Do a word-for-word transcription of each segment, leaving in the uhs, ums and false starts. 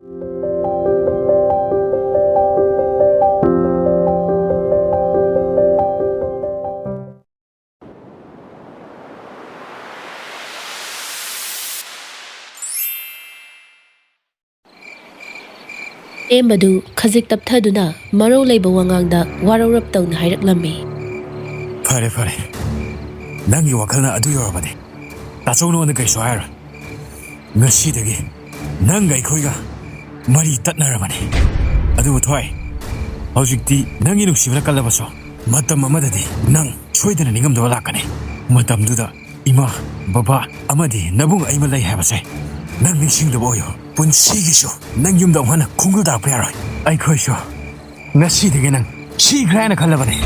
ꯇꯦꯝꯕꯗꯨ ꯈꯖꯤꯛ ꯇꯞꯊꯗꯨꯅ ꯃꯔꯧ ꯂꯩꯕ ꯋꯥꯉꯥꯡꯗ ꯋꯥꯔꯧꯔꯞ ꯇꯧꯅ ꯍꯥꯏꯔꯛꯂꯝꯃꯤ꯫ ꯐꯔꯦ, ꯐꯔꯦ꯫ ꯅꯪꯒꯤ ꯋꯥꯈꯜꯅ ꯑꯗꯨ ꯌꯧꯔꯕꯅꯤ꯫ ꯇꯥꯆꯧ ꯅꯉꯣꯟꯗ ꯀꯩꯁꯨ ꯍꯥꯏꯔꯣꯏ꯫ ꯉꯁꯤꯗꯒꯤ ꯅꯪꯒ ꯑꯩꯈꯣꯏꯒ ꯃꯔꯤ ꯇꯠꯅꯔꯕꯅꯤ꯫ ꯑꯗꯨꯕꯨ ꯊꯣꯏ, ꯍꯧꯖꯤꯛꯇꯤ ꯅꯪꯒꯤ ꯅꯨꯡꯁꯤꯕꯅ ꯀꯜꯂꯕꯁꯨ, ꯃꯇꯝ ꯑꯃꯗꯗꯤ ꯅꯪ ꯁꯣꯏꯗꯅ ꯅꯤꯡꯉꯝꯗꯕ ꯂꯥꯛꯀꯅꯤ꯫ ꯃꯇꯝꯗꯨꯗ ꯏꯃꯥ, ꯕꯕꯥ ꯑꯃꯗꯤ ꯅꯕꯨꯡ ꯑꯩꯃ ꯂꯩ ꯍꯥꯏꯕꯁꯦ ꯅꯪ ꯅꯤꯡꯁꯤꯡꯗꯕ ꯑꯣꯏꯌꯨ꯫ ꯄꯨꯟꯁꯤꯒꯤꯁꯨ ꯅꯪ ꯌꯨꯝꯗ ꯑꯃꯨꯛ ꯍꯟꯅ ꯈꯣꯡꯒꯨꯜ ꯇꯥꯔꯛꯄ ꯌꯥꯔꯣꯏ꯫ ꯑꯩꯈꯣꯏꯁꯨ ꯉꯁꯤꯗꯒꯤ ꯅꯪ ꯁꯤꯈ꯭ꯔꯦ ꯍꯥꯏꯅ ꯈꯜꯂꯕꯅꯤ꯫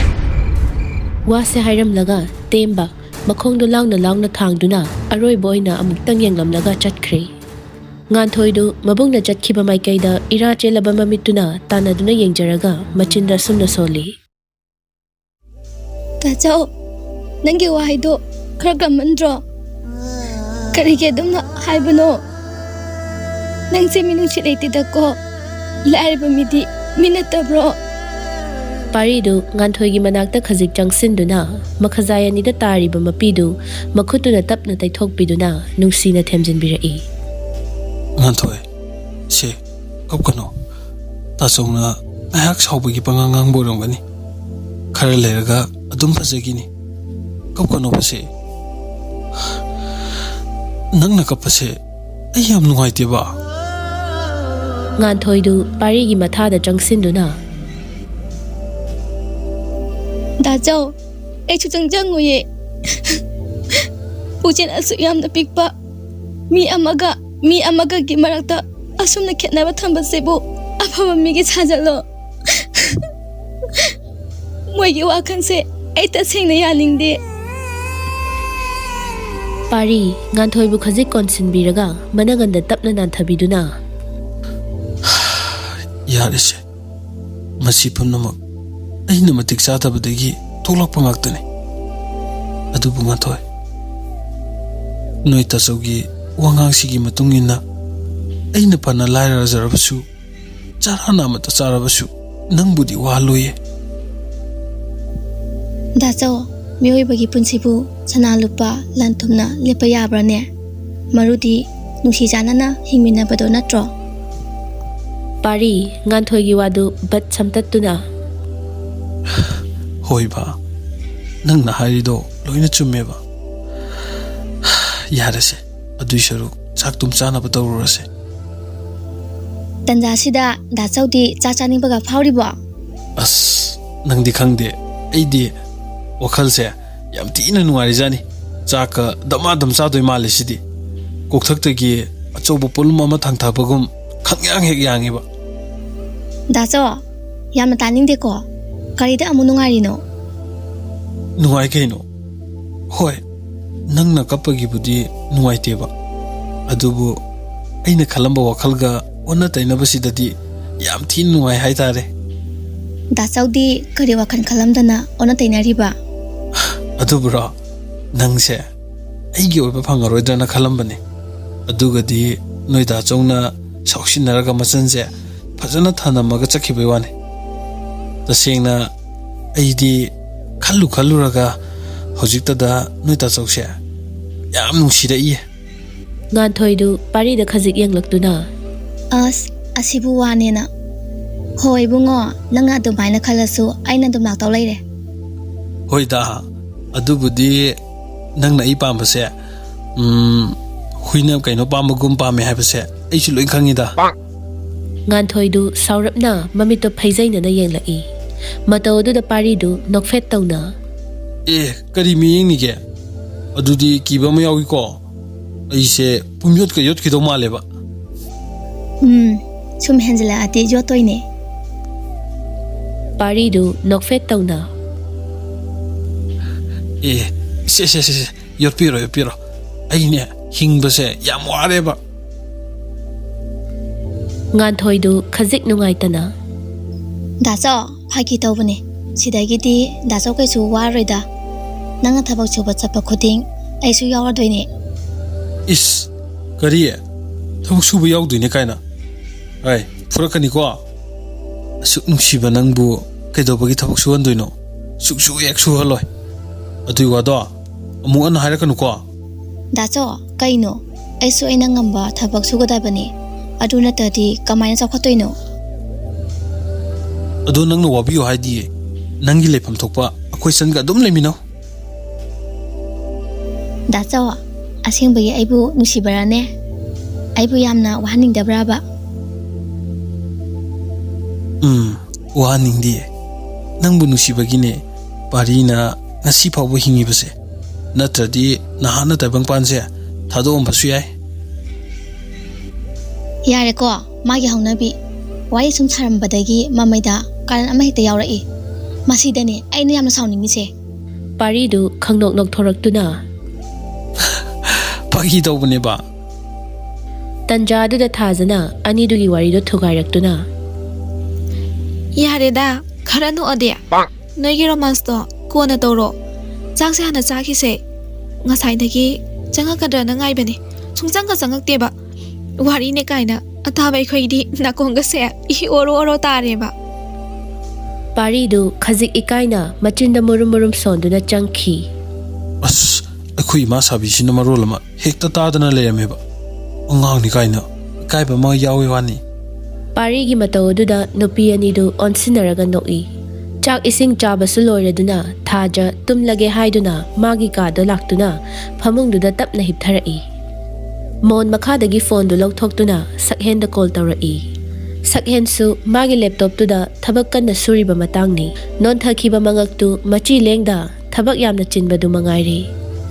ꯋꯥꯁꯦ ꯍꯥꯏꯔꯝꯂꯒ ꯇꯦꯝꯕ ꯃꯈꯣꯡꯗꯣ ꯂꯥꯎꯅ ꯂꯥꯎꯅ ꯊꯥꯡꯗꯨꯅ ꯑꯔꯣꯏꯕ ꯑꯣꯏꯅ ꯑꯃꯨꯛꯇꯪ ꯌꯦꯡꯂꯝꯂꯒ ꯆꯠꯈ꯭ꯔꯦ꯫ ꯉꯥꯟꯊꯣꯏꯗꯨ ꯃꯕꯨꯡꯅ ꯆꯠꯈꯤꯕ ꯃꯥꯏꯀꯩꯗ ꯏꯔꯥ ꯆꯦꯜꯂꯕ ꯃꯃꯤꯠꯇꯨꯅ ꯇꯥꯟꯅꯗꯨꯅ ꯌꯦꯡꯖꯔꯒ ꯃꯆꯤꯟꯗ ꯑꯁꯨꯝꯅ ꯁꯣꯜꯂꯤ꯫ ꯇꯥꯆꯧ, ꯅꯪꯒꯤ ꯋꯥꯍꯩꯗꯣ ꯈꯔ ꯀꯟꯃꯟꯗ꯭ꯔꯣ? ꯀꯔꯤꯒꯤ ꯑꯗꯨꯝꯅ ꯍꯥꯏꯕꯅꯣ? ꯅꯪꯁꯦ ꯃꯤꯅꯨꯡꯁꯤ ꯂꯩꯇꯦꯗꯀꯣ꯫ ꯂꯥꯏꯔꯕ ꯃꯤꯗꯤ ꯃꯤ ꯅꯠꯇꯕ꯭ꯔꯣ? ꯄꯥꯔꯤꯗꯨ ꯉꯥꯟꯊꯣꯏꯒꯤ ꯃꯅꯥꯛꯇ ꯈꯖꯤꯛ ꯆꯪꯁꯤꯟꯗꯨꯅ ꯃꯈꯖꯥꯏ ꯑꯅꯤꯗ ꯇꯥꯔꯤꯕ ꯃꯄꯤꯗꯨ ꯃꯈꯨꯠꯇꯨꯅ ꯇꯞꯅ ꯇꯩꯊꯣꯛꯄꯤꯗꯨꯅ ꯅꯨꯡꯁꯤꯅ ꯊꯦꯝꯖꯤꯟꯕꯤꯔꯛꯏ꯫ ꯉꯥꯟꯊꯣꯏ, ꯁꯦ, ꯀꯞꯀꯅꯣ꯫ ꯇꯥꯆꯧꯅ ꯉꯥꯏꯍꯥꯛ ꯁꯥꯎꯕꯒꯤ ꯄꯉꯥꯡ ꯉꯥꯡꯕ ꯑꯣꯏꯔꯝꯒꯅꯤ꯫ ꯈꯔ ꯂꯩꯔꯒ ꯑꯗꯨꯝ ꯐꯖꯈꯤꯅꯤ꯫ ꯀꯞꯀꯅꯣꯕ ꯁꯦ꯫ ꯅꯪꯅ ꯀꯞꯄꯁꯦ ꯑꯩ ꯌꯥꯝ ꯅꯨꯡꯉꯥꯏꯇꯦꯕ꯫ ꯉꯥꯟꯊꯣꯏꯗꯨ ꯄꯥꯔꯤꯒꯤ ꯃꯊꯥꯗ ꯆꯪꯁꯤꯟꯗꯨꯅ, ꯗꯥꯆꯧ, ꯑꯩꯁꯨ ꯆꯪꯖꯪꯉꯨꯌꯦ꯫ ꯄꯨꯛꯆꯦꯜ ꯑꯁꯨꯛ ꯌꯥꯝꯅ ꯄꯤꯛꯄ ꯃꯤ ꯑꯃꯒ ꯃꯤ ꯑꯃꯒꯒꯤ ꯃꯔꯛꯇ ꯑꯁꯨꯝꯅ ꯈꯦꯠꯅꯕ ꯊꯝꯕꯁꯤꯕꯨ ꯑꯐꯕ ꯃꯤꯒꯤ ꯁꯥꯖꯠꯂꯣ? ꯃꯣꯏꯒꯤ ꯋꯥꯈꯜꯁꯦ ꯑꯩ ꯇꯁꯦꯡꯅ ꯌꯥꯅꯤꯡꯗꯦ꯫ ꯄꯥꯔꯤ, ꯉꯥꯟꯊꯣꯏꯕꯨ ꯈꯖꯤꯛ ꯀꯣꯟꯁꯤꯟꯕꯤꯔꯒ ꯃꯅꯒꯟꯗ ꯇꯞꯅ ꯅꯥꯟꯊꯕꯤꯗꯨꯅ, ꯌꯥꯔꯦꯁꯦ, ꯃꯁꯤ ꯄꯨꯝꯅꯃꯛ ꯑꯩꯅ ꯃꯇꯤꯛ ꯆꯥꯗꯕꯗꯒꯤ ꯊꯣꯛꯂꯛꯄ ꯉꯥꯛꯇꯅꯤ꯫ ꯑꯗꯨꯕꯨ ꯉꯥꯟꯊꯣꯏ, ꯅꯣꯏ ꯇꯥꯆꯧꯒꯤ ꯋꯥꯉꯥꯡꯁꯤꯒꯤ ꯃꯇꯨꯡ ꯏꯟꯅ ꯑꯩꯅ ꯐꯅ ꯂꯥꯏꯔꯖꯔꯕꯁꯨ, ꯆꯔꯥꯅ ꯑꯃꯠꯇ ꯆꯥꯔꯕꯁꯨ, ꯅꯪꯕꯨꯗꯤ ꯋꯥꯍꯜꯂꯣꯏꯌꯦ꯫ ꯗꯥꯆꯧ, ꯃꯤꯑꯣꯏꯕꯒꯤ ꯄꯨꯟꯁꯤꯕꯨ ꯁꯅꯥ ꯂꯨꯄꯥ ꯂꯟ ꯊꯨꯝꯅ ꯂꯦꯞꯄ ꯌꯥꯕ꯭ꯔꯥꯅꯦ? ꯃꯔꯨꯗꯤ ꯅꯨꯡꯁꯤ ꯆꯥꯟꯅꯅ ꯍꯤꯡꯃꯤꯟꯅꯕꯗꯣ ꯅꯠꯇ꯭ꯔꯣ? ꯄꯥꯔꯤ, ꯉꯥꯟꯊꯣꯏꯒꯤ ꯋꯥꯗꯨ ꯕꯠ ꯁꯝꯇꯠꯇꯨꯅ, "ꯍꯣꯏ ꯕꯥ, ꯅꯪꯅ ꯍꯥꯏꯔꯤꯗꯣ ꯂꯣꯏꯅ ꯆꯨꯝꯃꯦꯕ꯫ ꯌꯥꯔꯦꯁꯦ, ꯑꯗꯨꯏ ꯁꯔꯨꯛ ꯆꯥꯛꯇꯨꯝ ꯆꯥꯅꯕ ꯇꯧꯔꯨꯔꯁꯦ꯫ ꯇꯟꯖꯥꯁꯤꯗ ꯗꯥꯆꯧꯗꯤ ꯆꯥꯛ ꯆꯥꯅꯤꯡꯕꯒ ꯐꯥꯎꯔꯤꯕꯣ?" ꯑꯁ, ꯅꯪꯗꯤ ꯈꯪꯗꯦ, ꯑꯩꯗꯤ ꯋꯥꯈꯜꯁꯦ ꯌꯥꯝ ꯊꯤꯅ ꯅꯨꯡꯉꯥꯏꯔꯤꯖꯥꯠꯅꯤ꯫ ꯆꯥꯛꯀ ꯗꯃꯥꯗꯝ ꯆꯥꯗꯣꯏ ꯃꯥꯜꯂꯦ ꯁꯤꯗꯤ꯫ ꯀꯣꯛꯊꯛꯇꯒꯤ ꯑꯆꯧꯕ ꯄꯣꯠꯂꯨꯝ ꯑꯃ ꯊꯥꯡꯊꯕꯒꯨꯝ ꯈꯪꯌꯥꯡ ꯍꯦꯛ ꯌꯥꯡꯉꯤꯕ꯫ ꯗꯥꯆꯧ, ꯌꯥꯝꯅ ꯇꯥꯅꯤꯡꯗꯦꯀꯣ꯫ ꯀꯔꯤꯗ ꯑꯃꯨꯛ ꯅꯨꯡꯉꯥꯏꯔꯤꯅꯣ? ꯅꯨꯡꯉꯥꯏ ꯀꯩꯅꯣ꯫ ꯍꯣꯏ, ꯅꯪꯅ ꯀꯞꯄꯒꯤꯕꯨꯗꯤ ꯅꯨꯡꯉꯥꯏꯇꯦꯕ, ꯑꯗꯨꯕꯨ ꯑꯩꯅ ꯈꯜꯂꯝꯕ ꯋꯥꯈꯜꯒ ꯑꯣꯟꯅ ꯇꯩꯅꯕꯁꯤꯗꯗꯤ ꯌꯥꯝ ꯊꯤꯅ ꯅꯨꯡꯉꯥꯏ ꯍꯥꯏꯇꯥꯔꯦ꯫ ꯗꯥꯆꯧꯗꯤ ꯀꯔꯤ ꯋꯥꯈꯜ ꯈꯜꯂꯝꯗꯅ ꯑꯣꯟꯅ ꯇꯩꯅꯔꯤꯕ? ꯑꯗꯨꯕꯨꯔꯣ, ꯅꯪꯁꯦ ꯑꯩꯒꯤ ꯑꯣꯏꯕ ꯐꯪꯉꯔꯣꯏꯗ꯭ꯔꯅ ꯈꯜꯂꯝꯕꯅꯦ꯫ ꯑꯗꯨꯒꯗꯤ ꯅꯣꯏ ꯗꯥꯆꯧꯅ ꯁꯥꯎꯁꯤꯟꯅꯔꯒ ꯃꯆꯟꯁꯦ ꯐꯖꯅ ꯊꯅꯝꯃꯒ ꯆꯠꯈꯤꯕꯩ ꯋꯥꯅꯤ꯫ ꯇꯁꯦꯡꯅ ꯑꯩꯗꯤ ꯈꯜꯂꯨ ꯈꯜꯂꯨꯔꯒ ꯍꯧꯖꯤꯛꯇꯗ ꯅꯣꯏ ꯗꯥꯆꯧꯁꯦ ꯌꯥꯝ ꯅꯨꯡꯁꯤꯔꯛꯏꯌꯦ꯫ ꯉꯥꯟꯊꯣꯏꯗꯨ ꯄꯥꯔꯤꯗ ꯈꯖꯤꯛ ꯌꯦꯡꯂꯛꯇꯨꯅ, "ꯑꯁ, ꯑꯁꯤꯕꯨ ꯋꯥꯅꯦꯅ꯫ ꯍꯣꯏ ꯏꯕꯨꯡꯉꯣ, ꯅꯪꯅ ꯑꯗꯨꯃꯥꯏꯅ ꯈꯜꯂꯁꯨ ꯑꯩꯅ ꯑꯗꯨꯝ ꯂꯥꯛꯇꯧ ꯂꯩꯔꯦ꯫" ꯍꯣꯏꯗ, ꯑꯗꯨꯕꯨꯗꯤ ꯅꯪꯅ ꯑꯩ ꯄꯥꯝꯕꯁꯦ, ꯎꯝ, ꯍꯨꯏꯅ ꯀꯩꯅꯣ ꯄꯥꯝꯕꯒꯨꯝ ꯄꯥꯝꯃꯦ ꯍꯥꯏꯕꯁꯦ ꯑꯩꯁꯨ ꯂꯣꯏ ꯈꯪꯉꯤꯗ꯫ ꯉꯥꯟꯊꯣꯏꯗꯨ ꯁꯥꯎꯔꯞꯅ ꯃꯃꯤꯠꯇꯣ ꯐꯩꯖꯩꯅꯅ ꯌꯦꯡꯂꯛꯏ꯫ ꯃꯇꯧ ꯑꯗꯨꯗ ꯄꯥꯔꯤꯗꯨ ꯅꯣꯛꯐꯦꯠ ꯇꯧꯅ, "ꯑꯦ, ꯀꯔꯤ ꯃꯤꯠꯌꯦꯡꯅꯤꯒꯦ? ꯑꯗꯨꯗꯤ ꯀꯤꯕ ꯑꯃ ꯌꯥꯎꯏꯀꯣ꯫ ꯑꯩꯁꯦ ꯄꯨꯝꯌꯣꯠꯀ ꯌꯣꯠꯈꯤꯗꯧ ꯃꯥꯜꯂꯦꯕ꯫" "ꯎꯝ, ꯁꯨꯝ ꯍꯦꯟꯖꯤꯜꯂꯛꯑꯗꯤ ꯌꯣꯠꯇꯣꯏꯅꯦ꯫" ꯄꯥꯔꯤꯗꯨ ꯅꯣꯛꯐꯦꯠ ꯇꯧꯅ, "ꯑꯦ, ꯁꯦ, ꯁꯦ, ꯁꯦ, ꯁꯦ, ꯌꯣꯠꯄꯤꯔꯣ, ꯌꯣꯠꯄꯤꯔꯣ꯫ ꯑꯩꯅꯦ, ꯍꯤꯡꯕꯁꯦ ꯌꯥꯝ ꯋꯥꯔꯦꯕ꯫" ꯉꯥꯟꯊꯣꯏꯗꯨ ꯈꯖꯤꯛ ꯅꯨꯡꯉꯥꯏꯇꯅ, "ꯗꯥꯆꯧ, ꯐꯥꯒꯤ ꯇꯧꯕꯅꯦ꯫ ꯁꯤꯗꯒꯤꯗꯤ ꯗꯥꯆꯧ ꯀꯩꯁꯨ ꯋꯥꯔꯣꯏꯗ꯫ ꯅꯪꯅ ꯊꯕꯛ ꯁꯨꯕ ꯆꯠꯄ ꯈꯨꯗꯤꯡ ꯑꯩꯁꯨ ꯌꯥꯎꯔꯗꯣꯏꯅꯦ꯫" "ꯏꯁ, ꯀꯔꯤ? ꯊꯕꯛ ꯁꯨꯕ ꯌꯥꯎꯗꯣꯏꯅꯦ ꯀꯥꯏꯅ꯫ ꯑꯩ ꯐꯨꯔꯛꯀꯅꯤꯀꯣ꯫ ꯑꯁꯨꯛ ꯅꯨꯡꯁꯤꯕ ꯅꯪꯕꯨ ꯀꯩꯗꯧꯕꯒꯤ ꯊꯕꯛ ꯁꯨꯍꯟꯗꯣꯏꯅꯣ? ꯁꯨꯛꯁꯨ ꯍꯦꯛ ꯁꯨꯍꯜꯂꯣꯏ꯫ ꯑꯗꯨꯏ ꯋꯥꯗꯣ ꯑꯃꯨꯛ ꯍꯟꯅ ꯍꯥꯏꯔꯛꯀꯅꯨꯀꯣ꯫ ꯗꯥꯆꯧ, ꯀꯩꯅꯣ? ꯑꯩꯁꯨ ꯑꯩꯅ ꯉꯝꯕ ꯊꯕꯛ ꯁꯨꯒꯗꯕꯅꯦ꯫ ꯑꯗꯨ ꯅꯠꯇ꯭ꯔꯗꯤ ꯀꯃꯥꯏꯅ ꯆꯥꯎꯈꯠꯇꯣꯏꯅꯣ? ꯑꯗꯣ ꯅꯪꯅ ꯋꯥꯕꯤꯌꯨ ꯍꯥꯏꯗꯤꯌꯦ꯫ ꯅꯪꯒꯤ ꯂꯩꯐꯝ ꯊꯣꯛꯄ ꯑꯩꯈꯣꯏ ꯆꯟꯒ ꯑꯗꯨꯝ ꯂꯩꯃꯤꯟꯅꯧ꯫ ꯗꯥꯆꯧ, ꯑꯁꯦꯡꯕꯒꯤ ꯑꯩꯕꯨ ꯅꯨꯡꯁꯤꯕꯔꯥꯅꯦ? ꯑꯩꯕꯨ ꯌꯥꯝꯅ ꯋꯥꯍꯟꯅꯤꯡꯗꯕ꯭ꯔꯥꯕ? ꯎꯝ, ꯋꯥꯍꯟꯅꯤꯡꯗꯤꯌꯦ꯫ ꯅꯪꯕꯨ ꯅꯨꯡꯁꯤꯕꯒꯤꯅꯦ ꯄꯥꯔꯤꯅ ꯉꯁꯤ ꯐꯥꯎꯕ ꯍꯤꯡꯉꯤꯕꯁꯦ꯫ ꯅꯠꯇ꯭ꯔꯗꯤ ꯅꯍꯥꯟꯅ ꯇꯥꯏꯕꯪꯄꯥꯟꯁꯦ ꯊꯥꯗꯣꯛꯑꯝꯕꯁꯨ ꯌꯥꯏ꯫ ꯌꯥꯔꯦꯀꯣ, ꯃꯥꯒꯤ ꯍꯧꯅꯕꯤ꯫ ꯋꯥꯔꯤ ꯁꯨꯝ ꯁꯥꯔꯝꯕꯗꯒꯤ ꯃꯃꯩꯗ ꯀꯥꯔꯟ ꯑꯃ ꯍꯦꯛꯇ ꯌꯥꯎꯔꯛꯏ꯫ ꯃꯁꯤꯗꯅꯦ ꯑꯩꯅ ꯌꯥꯝꯅ ꯁꯥꯎꯅꯤꯡꯉꯤꯁꯦ꯫ ꯄꯥꯔꯤꯗꯨ ꯈꯪꯅꯣꯛ ꯅꯣꯛꯊꯣꯔꯛꯇꯨꯅ ꯐꯥꯒꯤ ꯇꯧꯕꯅꯦꯕ꯫ ꯇꯟꯖꯥꯗꯨꯗ ꯊꯥꯖꯅ ꯑꯅꯤꯗꯨꯒꯤ ꯋꯥꯔꯤꯗꯣ ꯊꯨꯒꯥꯏꯔꯛꯇꯨꯅ ꯌꯥꯔꯦꯗ, ꯈꯔ ꯅꯣꯛꯑꯗꯤ꯫ ꯅꯣꯏꯒꯤ ꯔꯣꯃꯥꯟꯁꯇꯣ ꯀꯣꯟꯅ ꯇꯧꯔꯣ꯫ ꯆꯥꯛꯁꯦ ꯍꯥꯟꯅ ꯆꯥꯈꯤꯁꯦ꯫ ꯉꯁꯥꯏꯗꯒꯤ ꯆꯪꯉꯛꯀꯗ꯭ꯔꯅ ꯉꯥꯏꯕꯅꯦ, ꯁꯨꯡꯆꯪꯒ ꯆꯪꯉꯛꯇꯦꯕ꯫ ꯋꯥꯔꯤꯅꯦ ꯀꯥꯏꯅ ꯑꯇꯥꯕ ꯑꯩꯈꯣꯏꯗꯤ ꯅꯥꯀꯣꯡꯒꯁꯦ ꯏ ꯑꯣꯔꯣ ꯑꯣꯔꯣ ꯇꯥꯔꯦꯕ꯫ ꯄꯥꯔꯤꯗꯨ ꯈꯖꯤꯛ ꯏꯀꯥꯏꯅ ꯃꯆꯤꯟꯗ ꯃꯨꯔꯨꯝ ꯃꯨꯔꯨꯝ ꯁꯣꯟꯗꯨꯅ ꯆꯪꯈꯤ꯫ ꯑꯁ, ꯑꯩꯈꯣꯏ ꯏꯃꯥ ꯁꯥꯕꯤꯁꯤꯅ ꯃꯔꯣꯜ ꯑꯃ ꯍꯦꯛꯇ ꯇꯥꯗꯅ ꯂꯩꯔꯝꯃꯦꯕ꯫ ꯑꯉꯥꯡꯅꯤ ꯀꯥꯏꯅ ꯏꯀꯥꯏꯕ ꯑꯃ ꯌꯥꯎꯋꯦ ꯋꯥꯅꯤ꯫ ꯄꯥꯔꯤꯒꯤ ꯃꯇꯧ ꯑꯗꯨꯗ ꯅꯨꯄꯤ ꯑꯅꯤꯗꯨ ꯑꯣꯟꯁꯤꯟꯅꯔꯒ ꯅꯣꯛꯏ꯫ ꯆꯥꯛ ꯏꯁꯤꯡ ꯆꯥꯕꯁꯨ ꯂꯣꯏꯔꯗꯨꯅ ꯊꯥꯖ ꯇꯨꯝꯂꯒꯦ ꯍꯥꯏꯗꯨꯅ ꯃꯥꯒꯤ ꯀꯥꯗ ꯂꯥꯛꯇꯨꯅ ꯐꯃꯨꯡꯗꯨꯗ ꯇꯞꯅ ꯍꯤꯞꯊꯔꯛꯏ꯫ ꯃꯣꯟ ꯃꯈꯥꯗꯒꯤ ꯐꯣꯟꯗꯨ ꯂꯧꯊꯣꯛꯇꯨꯅ ꯁꯛꯍꯦꯟꯗ ꯀꯣꯜ ꯇꯧꯔꯛꯏ꯫ ꯁꯛꯍꯦꯟꯁꯨ ꯃꯥꯒꯤ ꯂꯦꯞꯇꯣꯞꯇꯨꯗ ꯊꯕꯛ ꯀꯟꯅ ꯁꯨꯔꯤꯕ ꯃꯇꯥꯡꯅꯤ꯫ ꯅꯣꯟꯊꯈꯤꯕ ꯃꯉꯛꯇꯨ ꯃꯆꯤ ꯂꯦꯡꯗ ꯊꯕꯛ ꯌꯥꯝꯅ ꯆꯤꯟꯕꯗꯨ ꯃꯉꯥꯏꯔꯦ꯫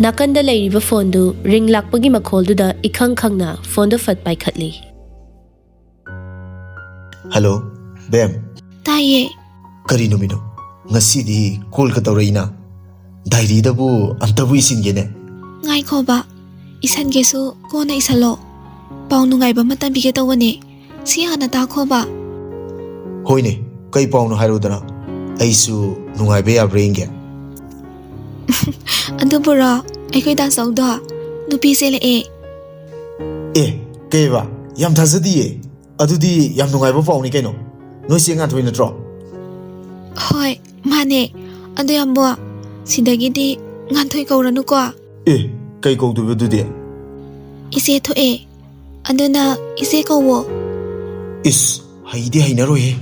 ꯅꯥꯀꯟꯗ ꯂꯩꯔꯤꯕ ꯐꯣꯟꯗꯨ ꯔꯤꯡ ꯂꯥꯛꯄꯒꯤ ꯃꯈꯣꯜꯗꯨꯗ ꯏꯈꯪ ꯈꯪꯅ ꯐꯣꯟꯗꯨ ꯐꯠ ꯄꯥꯏꯈꯠꯂꯤ꯫ ꯍꯜꯂꯣ, ꯕꯦꯝ꯫ ꯇꯥꯏꯌꯦ꯫ ꯀꯔꯤ ꯅꯨꯃꯤꯠꯅꯣ? ꯉꯁꯤꯗꯤ ꯀꯣꯜꯒ ꯇꯧꯔꯛꯏꯅ? ꯗꯥꯏꯔꯤꯗꯕꯨ ꯑꯝꯇꯕꯨ ꯏꯁꯤꯟꯒꯦꯅꯦ꯫ ꯉꯥꯏꯈꯣꯕ, ꯏꯁꯟꯒꯦꯁꯨ ꯀꯣꯟꯅ ꯏꯁꯜꯂꯣ꯫ ꯄꯥꯎ ꯅꯨꯡꯉꯥꯏꯕ ꯑꯃ ꯇꯝꯕꯤꯒꯦ ꯇꯧꯕꯅꯦ, ꯁꯤ ꯍꯥꯟꯅ ꯇꯥꯈꯣꯕ꯫ ꯍꯣꯏꯅꯦ, ꯀꯩ ꯄꯥꯎꯅꯣ ꯍꯥꯏꯔꯣꯗꯅ? ꯑꯩꯁꯨ ꯅꯨꯡꯉꯥꯏꯕ ꯌꯥꯕ꯭ꯔꯥ ꯌꯦꯡꯒꯦ꯫ ꯑꯗꯨꯕꯨꯔꯣ, ꯑꯩꯈꯣꯏ ꯗꯥꯆꯧꯗꯣ ꯅꯨꯄꯤ ꯆꯦꯜꯂꯛꯑꯦ꯫ ꯑꯦ, ꯑꯦꯕ, ꯌꯥꯝ ꯊꯥꯖꯗꯤꯌꯦ꯫ ꯑꯗꯨꯗꯤ ꯌꯥꯝ ꯅꯨꯡꯉꯥꯏꯕ ꯄꯥꯎꯅꯤ ꯀꯩꯅꯣ꯫ ꯅꯣꯏ ꯆꯦ ꯉꯥꯟꯊꯣꯏ ꯅꯠꯇ꯭ꯔꯣ? ꯍꯣꯏ, ꯃꯥꯅꯦ꯫ ꯑꯗꯣ ꯌꯥꯝꯕꯣ, ꯁꯤꯗꯒꯤꯗꯤ ꯉꯥꯟꯊꯣꯏ ꯀꯧꯔꯅꯨꯀꯣ꯫ ꯑꯦ, ꯀꯩ ꯀꯧꯗꯣꯏꯕ ꯑꯗꯨꯗꯤ? ꯏꯆꯦ ꯊꯣꯛꯑꯦ, ꯑꯗꯨꯅ ꯏꯆꯦ ꯀꯧꯋꯣ꯫ ꯏꯁ, ꯍꯩꯗꯤ ꯍꯩꯅꯔꯣꯏꯍꯦ꯫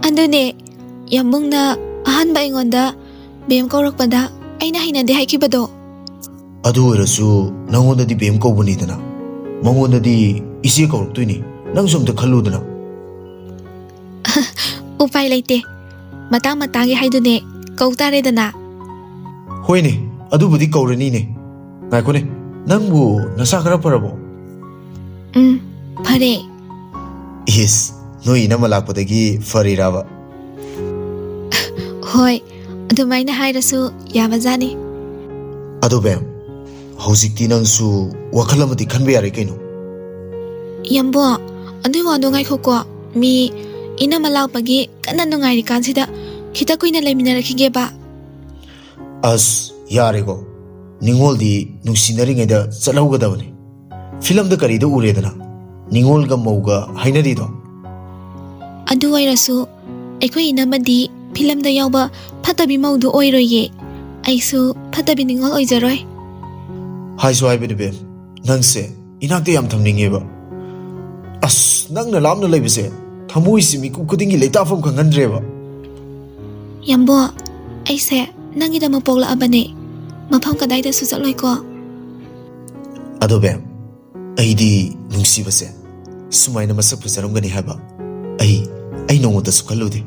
ꯑꯗꯨꯅꯦ, ꯌꯥꯝꯕꯨꯡꯅ ꯑꯍꯥꯟꯕ ꯑꯩꯉꯣꯟꯗ ꯕꯦꯝ ꯀꯧꯔꯛꯄꯗ ꯑꯩꯅ ꯍꯩꯅꯗꯦ ꯍꯥꯏꯈꯤꯕꯗꯣ꯫ ꯑꯗꯨ ꯑꯣꯏꯔꯁꯨ ꯅꯪꯉꯣꯟꯗꯗꯤ ꯕꯦꯝ ꯀꯧꯕꯅꯤꯗꯅ, ꯃꯉꯣꯟꯗꯗꯤ ꯏꯆꯦ ꯀꯧꯔꯛꯇꯣꯏꯅꯤ꯫ ꯅꯪꯁꯨ ꯑꯝꯇ ꯈꯜꯂꯨꯗꯅ꯫ ꯎꯄꯥꯏ ꯂꯩꯇꯦ, ꯃꯇꯥꯡ ꯃꯇꯥꯡꯒꯤ ꯍꯥꯏꯗꯨꯅꯦ, ꯀꯧ ꯇꯥꯔꯦꯗꯅ꯫ ꯍꯣꯏꯅꯦ, ꯑꯗꯨꯕꯨꯗꯤ ꯀꯧꯔꯅꯤꯅꯦ꯫ ꯉꯥꯏꯈꯣꯅꯦ, ꯅꯪꯕꯨ ꯅꯁꯥ ꯈꯔ ꯐꯔꯕꯣ? ꯎꯝ, ꯐꯔꯦ꯫ ꯏꯁ, ꯅꯣꯏ ꯏꯅꯝꯃ ꯂꯥꯛꯄꯗꯒꯤ ꯐꯔꯤꯔꯕ? ꯍꯣꯏ, ꯑꯗꯨꯃꯥꯏꯅ ꯍꯥꯏꯔꯁꯨ ꯌꯥꯕꯖꯥꯠꯅꯤ꯫ ꯑꯗꯣ ꯕꯦꯝ, ꯍꯧꯖꯤꯛꯇꯤ ꯅꯪꯁꯨ ꯋꯥꯈꯜ ꯑꯃꯗꯤ ꯈꯟꯕ ꯌꯥꯔꯦ ꯀꯩꯅꯣ꯫ ꯌꯥꯝꯕꯣ, ꯑꯗꯨꯏ ꯋꯥꯗꯣ ꯉꯥꯏꯈꯣꯀꯣ꯫ ꯃꯤ ꯏꯅꯝꯃ ꯂꯥꯛꯄꯒꯤ ꯀꯟꯅ ꯅꯨꯡꯉꯥꯏꯔꯤꯀꯥꯟꯁꯤꯗ ꯈꯤꯇ ꯀꯨꯏꯅ ꯂꯩꯃꯤꯟꯅꯔꯛꯈꯤꯒꯦꯕ꯫ ꯑꯁ, ꯌꯥꯔꯦꯀꯣ꯫ ꯅꯤꯉꯣꯜꯗꯤ ꯅꯨꯡꯁꯤꯅꯔꯤꯉꯩꯗ ꯆꯠꯍꯧꯒꯗꯕꯅꯤ꯫ ꯐꯤꯂꯝꯗ ꯀꯔꯤꯗ ꯎꯔꯦꯗꯅ, ꯅꯤꯉꯣꯜꯒ ꯃꯧꯒ ꯍꯥꯏꯅꯔꯤꯗꯣ? ꯑꯗꯨ ꯑꯣꯏꯔꯁꯨ, ꯑꯩꯈꯣꯏ ꯏꯅꯝꯃꯗꯤ ꯐꯤꯂꯝꯗ ꯌꯥꯎꯕ ꯐꯠꯇꯕꯤ ꯃꯧꯗꯨ ꯑꯣꯏꯔꯣꯏꯌꯦ꯫ ꯑꯩꯁꯨ ꯐꯠꯇꯕꯤ ꯅꯤꯉꯣꯜ ꯑꯣꯏꯖꯔꯣꯏ꯫ ꯍꯥꯏꯁꯨ ꯍꯥꯏꯕꯅꯤ ꯕꯦꯝ, ꯅꯪꯁꯦ ꯏꯅꯥꯛꯇ ꯌꯥꯝ ꯊꯝꯅꯤꯡꯉꯦꯕ꯫ ꯑꯁ, ꯅꯪꯅ ꯂꯥꯞꯅ ꯂꯩꯕꯁꯦ ꯊꯃꯣꯏꯁꯤ ꯃꯤꯀꯨꯞ ꯈꯨꯗꯤꯡꯒꯤ ꯂꯩꯇꯥꯐꯝ ꯈꯪꯍꯟꯗ꯭ꯔꯦꯕ꯫ ꯌꯥꯝꯕꯣ, ꯑꯩꯁꯦ ꯅꯪꯒꯤꯗꯃꯛ ꯄꯣꯛꯂꯛꯑꯕꯅꯦ꯫ ꯃꯐꯝ ꯀꯗꯥꯏꯗꯁꯨ ꯆꯠꯂꯣꯏꯀꯣ꯫ ꯑꯗꯣ ꯕꯦꯝ, ꯑꯩꯗꯤ ꯅꯨꯡꯁꯤꯕꯁꯦ ꯁꯨꯃꯥꯏꯅ ꯃꯁꯛ ꯐꯖꯔꯝꯒꯅꯤ ꯍꯥꯏꯕ ꯑꯩ, ꯑꯩ ꯅꯣꯡꯃꯇꯁꯨ ꯈꯜꯂꯨꯗꯦ꯫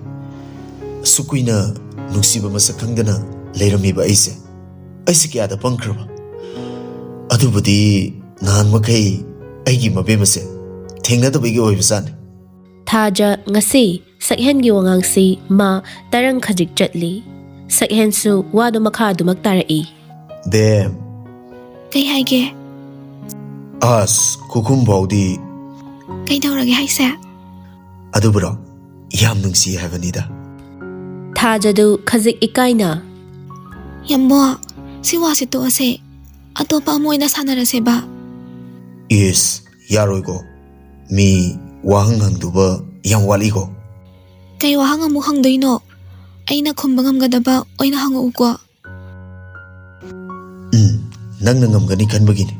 ꯑꯁꯨꯛ ꯀꯨꯏꯅ ꯅꯨꯡꯁꯤꯕ ꯃꯁꯛ ꯈꯪꯗꯅ ꯂꯩꯔꯝꯃꯤꯕ ꯑꯩꯁꯦ, ꯑꯩꯁꯦ ꯀꯌꯥꯗ ꯄꯪꯈ꯭ꯔꯕ꯫ ꯑꯗꯨꯕꯨꯗꯤ ꯅꯍꯥꯟ ꯃꯈꯩ ꯑꯩꯒꯤ ꯃꯕꯦꯝꯃꯁꯦ ꯊꯦꯡꯅꯗꯕꯒꯤ ꯑꯣꯏꯕꯖꯥꯠꯅꯤ꯫ ꯊꯥꯖ ꯉꯁꯤ ꯁꯛꯍꯦꯟꯒꯤ ꯋꯥꯉꯥꯡꯁꯤ ꯃꯥ ꯇꯔꯪ ꯈꯖꯤꯛ ꯆꯠꯂꯤ꯫ ꯁꯛꯍꯦꯟꯁꯨ ꯋꯥꯗꯨ ꯃꯈꯥ ꯑꯗꯨꯃꯛ ꯇꯥꯔꯛꯏ꯫ ꯕꯦꯝ꯫ ꯀꯩ ꯍꯥꯏꯒꯦ? ꯑꯁ, ꯈꯨꯈꯨꯝ ꯐꯥꯎꯗꯤ꯫ ꯀꯩꯗꯧꯔꯒꯦ ꯍꯥꯏꯁꯦ? ꯑꯗꯨꯕꯨꯔꯣ, ꯌꯥꯝ ꯅꯨꯡꯁꯤ ꯍꯥꯏꯕꯅꯤꯗ꯫ ꯊꯥꯖꯗꯨ ꯈꯖꯤꯛ ꯏꯀꯥꯏꯅ꯫ ꯌꯥꯝꯕꯣ, ꯁꯤ ꯋꯥꯁꯦ ꯇꯣꯛꯑꯁꯦ꯫ ꯑꯇꯣꯞꯄ ꯑꯃ ꯑꯣꯏꯅ ꯁꯥꯟꯅꯔꯁꯦꯕ꯫ ꯏꯁ, ꯌꯥꯔꯣꯏꯀꯣ꯫ ꯃꯤ ꯋꯥꯍꯪ ꯍꯪꯗꯨꯕ ꯌꯥꯝ ꯋꯥꯠꯂꯤꯀꯣ꯫ ꯀꯩ ꯋꯥꯍꯪ ꯑꯃꯨꯛ ꯍꯪꯗꯣꯏꯅꯣ? ꯑꯩꯅ ꯈꯨꯝꯕ ꯉꯝꯒꯗꯕ ꯑꯣꯏꯅ ꯍꯪꯉꯛꯎꯀꯣ꯫ ꯎꯝ, ꯅꯪꯅ ꯉꯝꯒꯅꯤ ꯈꯟꯕꯒꯤꯅꯤ꯫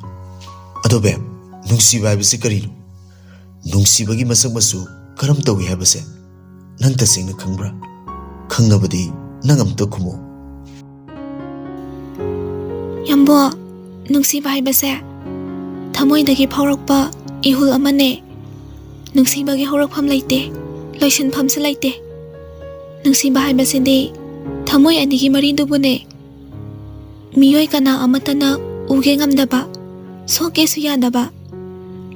ꯑꯗꯣ ꯕꯦꯝ, ꯅꯨꯡꯁꯤꯕ ꯍꯥꯏꯕꯁꯤ ꯀꯔꯤꯅꯣ? ꯅꯨꯡꯁꯤꯕꯒꯤ ꯃꯁꯛ ꯃꯆꯨ ꯀꯔꯝ ꯇꯧꯏ ꯍꯥꯏꯕꯁꯦ ꯅꯪ ꯇꯁꯦꯡꯅ ꯈꯪꯕ꯭ꯔꯥ? ꯈꯪꯉꯕꯗꯤ ꯅꯪ ꯑꯝꯇ ꯈꯨꯝꯃꯣ꯫ ꯌꯥꯝꯕꯣ, ꯅꯨꯡꯁꯤꯕ ꯍꯥꯏꯕꯁꯦ ꯊꯃꯣꯏꯗꯒꯤ ꯐꯥꯎꯔꯛꯄ ꯏꯍꯨꯜ ꯑꯃꯅꯦ꯫ ꯅꯨꯡꯁꯤꯕꯒꯤ ꯍꯧꯔꯛꯐꯝ ꯂꯩꯇꯦ, ꯂꯣꯏꯁꯤꯟꯐꯝꯁꯨ ꯂꯩꯇꯦ꯫ ꯅꯨꯡꯁꯤꯕ ꯍꯥꯏꯕꯁꯤꯗꯤ ꯊꯃꯣꯏ ꯑꯅꯤꯒꯤ ꯃꯔꯤꯗꯨꯕꯨꯅꯦ꯫ ꯃꯤꯑꯣꯏ ꯀꯅꯥ ꯑꯃꯠꯇꯅ ꯎꯒꯦ ꯉꯝꯗꯕ, ꯁꯣꯛꯀꯦꯁꯨ ꯌꯥꯗꯕ,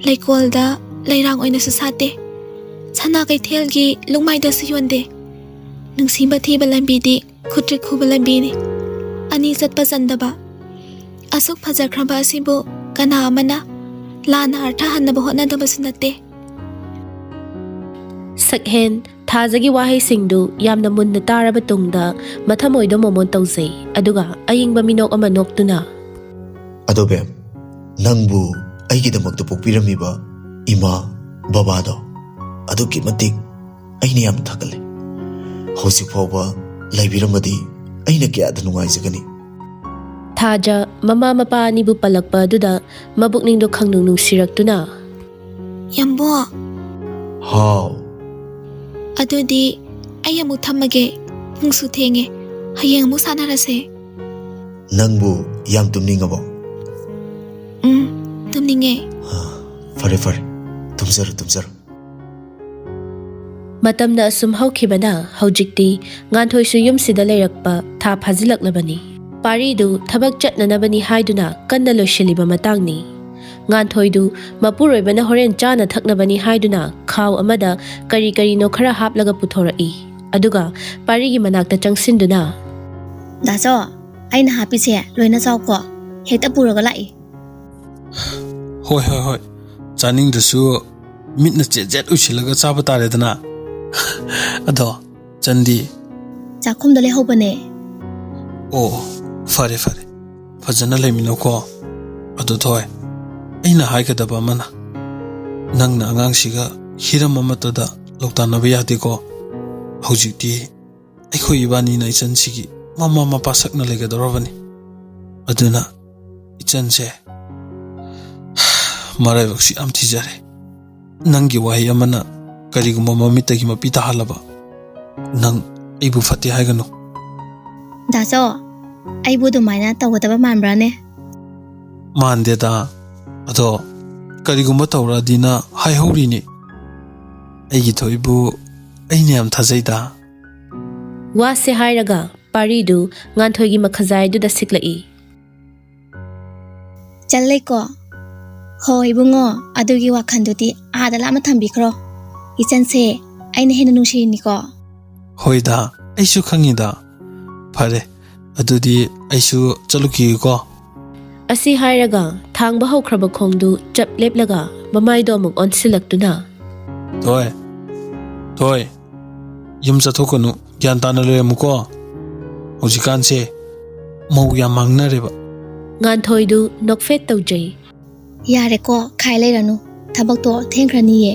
ꯂꯩꯀꯣꯜꯗ ꯂꯩꯔꯥꯡ ꯑꯣꯏꯅꯁꯨ ꯁꯥꯠꯇꯦ, ꯁꯅꯥ ꯀꯩꯊꯦꯜꯒꯤ ꯂꯨꯛꯃꯥꯏꯗꯁꯨ ꯌꯣꯟꯗꯦ꯫ ꯅꯨꯡꯁꯤꯕ ꯊꯤꯕ ꯂꯝꯕꯤꯗꯤ ꯈꯨꯠꯇ꯭ꯔꯤꯛ ꯈꯨꯕ ꯂꯝꯕꯤꯅꯤ꯫ ꯑꯅꯤ ꯆꯠꯄ ꯆꯟꯗꯕ꯫ ꯑꯁꯨꯛ ꯐꯖꯈ꯭ꯔꯕ ꯑꯁꯤꯕꯨ ꯀꯅꯥ ꯑꯃꯅ ꯂꯥꯟꯅ ꯑꯔꯊ ꯍꯟꯅꯕ ꯍꯣꯠꯅꯗꯕꯁꯨ ꯅꯠꯇꯦ꯫ ꯁꯛꯍꯦꯟ ꯊꯥꯖꯒꯤ ꯋꯥꯍꯩꯁꯤꯡꯗꯨ ꯌꯥꯝꯅ ꯃꯨꯟꯅ ꯇꯥꯔꯕ ꯇꯨꯡꯗ ꯃꯊꯃꯣꯏꯗꯣ ꯃꯣꯃꯣꯟ ꯇꯧꯖꯩ, ꯑꯗꯨꯒ ꯑꯏꯪꯕ ꯃꯤꯅꯣꯛ ꯑꯃ ꯅꯣꯛꯇꯨꯅ, "ꯑꯗꯣ ꯕꯦꯝ, ꯅꯪꯕꯨ ꯑꯩꯒꯤꯗꯃꯛꯇ ꯄꯣꯛꯄꯤꯔꯝꯃꯤꯕ ꯏꯃꯥ, ꯕꯕꯥꯗꯣ ꯑꯗꯨꯛꯀꯤ ꯃꯇꯤꯛ ꯑꯩꯅ ꯌꯥꯝ ꯊꯥꯒꯠꯂꯤ꯫ ꯍꯧꯖꯤꯛ ꯐꯥꯎꯕ ꯂꯩꯕꯤꯔꯝꯃꯗꯤ ꯑꯩꯅ ꯀꯌꯥꯗ ꯅꯨꯡꯉꯥꯏꯖꯒꯅꯤ꯫" ꯊꯥꯖ ꯃꯃꯥ ꯃꯄꯥ ꯑꯅꯤꯕꯨ ꯄꯜꯂꯛꯄ ꯑꯗꯨꯗ ꯃꯕꯨꯛꯅꯤꯡꯗꯣ ꯈꯪꯅꯨꯡ ꯅꯨꯡꯁꯤꯔꯛꯇꯨꯅ, "ꯌꯥꯝꯕꯣ꯫ ꯍꯥꯎ꯫ ꯑꯗꯨꯗꯤ ꯑꯩ ꯑꯃꯨꯛ ꯊꯝꯃꯒꯦ꯫ ꯄꯨꯡꯁꯨ ꯊꯦꯡꯉꯦ꯫ ꯍꯌꯦꯡ ꯑꯃꯨꯛ ꯁꯥꯟꯅꯔꯁꯦ꯫" "ꯅꯪꯕꯨ ꯌꯥꯝ ꯇꯨꯝꯅꯤꯡꯉꯕꯣ?" "ꯎꯝ, ꯇꯨꯝꯅꯤꯡꯉꯦ꯫" "ꯐꯔꯦ, ꯐꯔꯦ꯫ ꯇꯨꯝꯖꯔꯣ, ꯇꯨꯝꯖꯔꯣ꯫" ꯃꯇꯝꯅ ꯑꯁꯨꯝ ꯍꯧꯈꯤꯕꯅ ꯍꯧꯖꯤꯛꯇꯤ ꯉꯥꯟꯊꯣꯏꯁꯨ ꯌꯨꯝꯁꯤꯗ ꯂꯩꯔꯛꯄ ꯊꯥ ꯐꯥꯖꯤꯜꯂꯛꯂꯕꯅꯤ꯫ ꯄꯥꯔꯤꯗꯨ ꯊꯕꯛ ꯆꯠꯅꯅꯕꯅꯤ ꯍꯥꯏꯗꯨꯅ ꯀꯟꯅ ꯂꯣꯏꯁꯤꯜꯂꯤꯕ ꯃꯇꯥꯡꯅꯤ꯫ ꯉꯥꯟꯊꯣꯏꯗꯨ ꯃꯄꯨꯔꯣꯏꯕꯅ ꯍꯣꯔꯦꯟ ꯆꯥꯅ ꯊꯛꯅꯕꯅꯤ ꯍꯥꯏꯗꯨꯅ ꯈꯥꯎ ꯑꯃꯗ ꯀꯔꯤ ꯀꯔꯤꯅꯣ ꯈꯔ ꯍꯥꯞꯂꯒ ꯄꯨꯊꯣꯔꯛꯏ꯫ ꯑꯗꯨꯒ ꯄꯥꯔꯤꯒꯤ ꯃꯅꯥꯛꯇ ꯆꯪꯁꯤꯟꯗꯨꯅ, "ꯗꯥꯆꯧ, ꯑꯩꯅ ꯍꯥꯞꯄꯤꯁꯦ ꯂꯣꯏꯅ ꯆꯥꯎꯀꯣ꯫ ꯍꯦꯛꯇ ꯄꯨꯔꯒ ꯂꯥꯛꯏ꯫" "ꯍꯣꯏ, ꯍꯣꯏ, ꯍꯣꯏ꯫ ꯆꯥꯅꯤꯡꯗ꯭ꯔꯁꯨ ꯃꯤꯠꯅ ꯆꯦꯠ ꯆꯦꯠ ꯎꯏꯁꯤꯜꯂꯒ ꯆꯥꯕ ꯇꯥꯔꯦꯗꯅ꯫" "ꯑꯗꯣ ꯆꯟꯗꯤ?" "ꯆꯥꯛꯈꯨꯝꯗ ꯂꯩꯍꯧꯕꯅꯦ꯫" "ꯑꯣ, ꯐꯔꯦ, ꯐꯔꯦ꯫ ꯐꯖꯅ ꯂꯩꯃꯤꯟꯅꯧꯀꯣ꯫ ꯑꯗꯣ ꯊꯣꯏ, ꯑꯩꯅ ꯍꯥꯏꯒꯗꯕ ꯑꯃꯅ, ꯅꯪꯅ ꯑꯉꯥꯡꯁꯤꯒ ꯍꯤꯔꯝ ꯑꯃꯠꯇꯗ ꯂꯧꯇꯥꯟꯅꯕ ꯌꯥꯗꯦꯀꯣ꯫ ꯍꯧꯖꯤꯛꯇꯤ ꯑꯩꯈꯣꯏ ꯏꯕꯥꯅꯤꯅ ꯏꯆꯟꯁꯤꯒꯤ ꯃꯃꯥ ꯃꯄꯥ ꯁꯛꯅ ꯂꯩꯒꯗꯧꯔꯕꯅꯤ꯫ ꯑꯗꯨꯅ ꯏꯆꯟꯁꯦ ꯃꯔꯥꯏꯕꯛꯁꯤ ꯌꯥꯝ ꯊꯤꯖꯔꯦ꯫ ꯅꯪꯒꯤ ꯋꯥꯍꯩ ꯑꯃꯅ ꯀꯔꯤꯒꯨꯝꯕ ꯃꯃꯤꯠꯇꯒꯤ ꯃꯄꯤ ꯇꯥꯍꯜꯂꯕ, ꯅꯪ ꯑꯩꯕꯨ ꯐꯠꯇꯦ ꯍꯥꯏꯒꯅꯨ꯫ ꯗꯥꯆꯧ, ꯑꯩꯕꯨ ꯑꯗꯨꯃꯥꯏꯅ ꯇꯧꯒꯗꯕ ꯃꯥꯟꯕ꯭ꯔꯥꯅꯦ? ꯃꯥꯟꯗꯦꯗ꯫ ꯑꯗꯣ ꯀꯔꯤꯒꯨꯝꯕ ꯇꯧꯔꯛꯑꯗꯤꯅ ꯍꯥꯏꯍꯧꯔꯤꯅꯤ꯫ ꯑꯩꯒꯤ ꯊꯣꯏꯕꯨ ꯑꯩꯅ ꯌꯥꯝ ꯊꯥꯖꯩꯗ꯫ ꯋꯥꯁꯦ ꯍꯥꯏꯔꯒ ꯄꯥꯔꯤꯗꯨ ꯉꯥꯟꯊꯣꯏꯒꯤ ꯃꯈꯖꯥꯏꯗꯨꯗ ꯁꯤꯛꯂꯛꯏ꯫ ꯆꯜꯂꯦꯀꯣ? ꯍꯣ ꯏꯕꯨꯡꯉꯣ, ꯑꯗꯨꯒꯤ ꯋꯥꯈꯜꯗꯨꯗꯤ ꯑꯥꯗ ꯂꯥꯞꯅ ꯊꯝꯕꯤꯈ꯭ꯔꯣ꯫ ꯏꯆꯟꯁꯦ ꯑꯩꯅ ꯍꯦꯟꯅ ꯅꯨꯡꯁꯤꯔꯤꯅꯤꯀꯣ꯫ ꯍꯣꯏꯗ, ꯑꯩꯁꯨ ꯈꯪꯉꯤꯗ꯫ ꯐꯔꯦ, ꯑꯗꯨꯗꯤ ꯑꯩꯁꯨ ꯆꯠꯂꯨꯈꯤꯒꯦꯀꯣ꯫ ꯑꯁꯤ ꯍꯥꯏꯔꯒ ꯊꯥꯡꯕ ꯍꯧꯈ꯭ꯔꯕ ꯈꯣꯡꯗꯨ ꯆꯞ ꯂꯦꯞꯂꯒ ꯃꯃꯥꯏꯗꯣ ꯑꯃꯨꯛ ꯑꯣꯟꯁꯤꯜꯂꯛꯇꯨꯅ, ꯊꯣꯏ, ꯊꯣꯏ, ꯌꯨꯝ ꯆꯠꯊꯣꯛꯀꯅꯨ, ꯒ꯭ꯌꯥꯟ ꯇꯥꯅ ꯂꯩꯔꯝꯃꯨꯀꯣ꯫ ꯍꯧꯖꯤꯛꯀꯥꯟꯁꯦ ꯃꯧ ꯌꯥꯝ ꯃꯥꯡꯅꯔꯦꯕ꯫ ꯉꯥꯟꯊꯣꯏꯗꯨ ꯅꯣꯛꯐꯦꯠ ꯇꯧꯖꯩ꯫ ꯌꯥꯔꯦꯀꯣ, ꯈꯥꯏ ꯂꯩꯔꯅꯨ, ꯊꯕꯛꯇꯣ ꯊꯦꯡꯈ꯭ꯔꯅꯤꯌꯦ꯫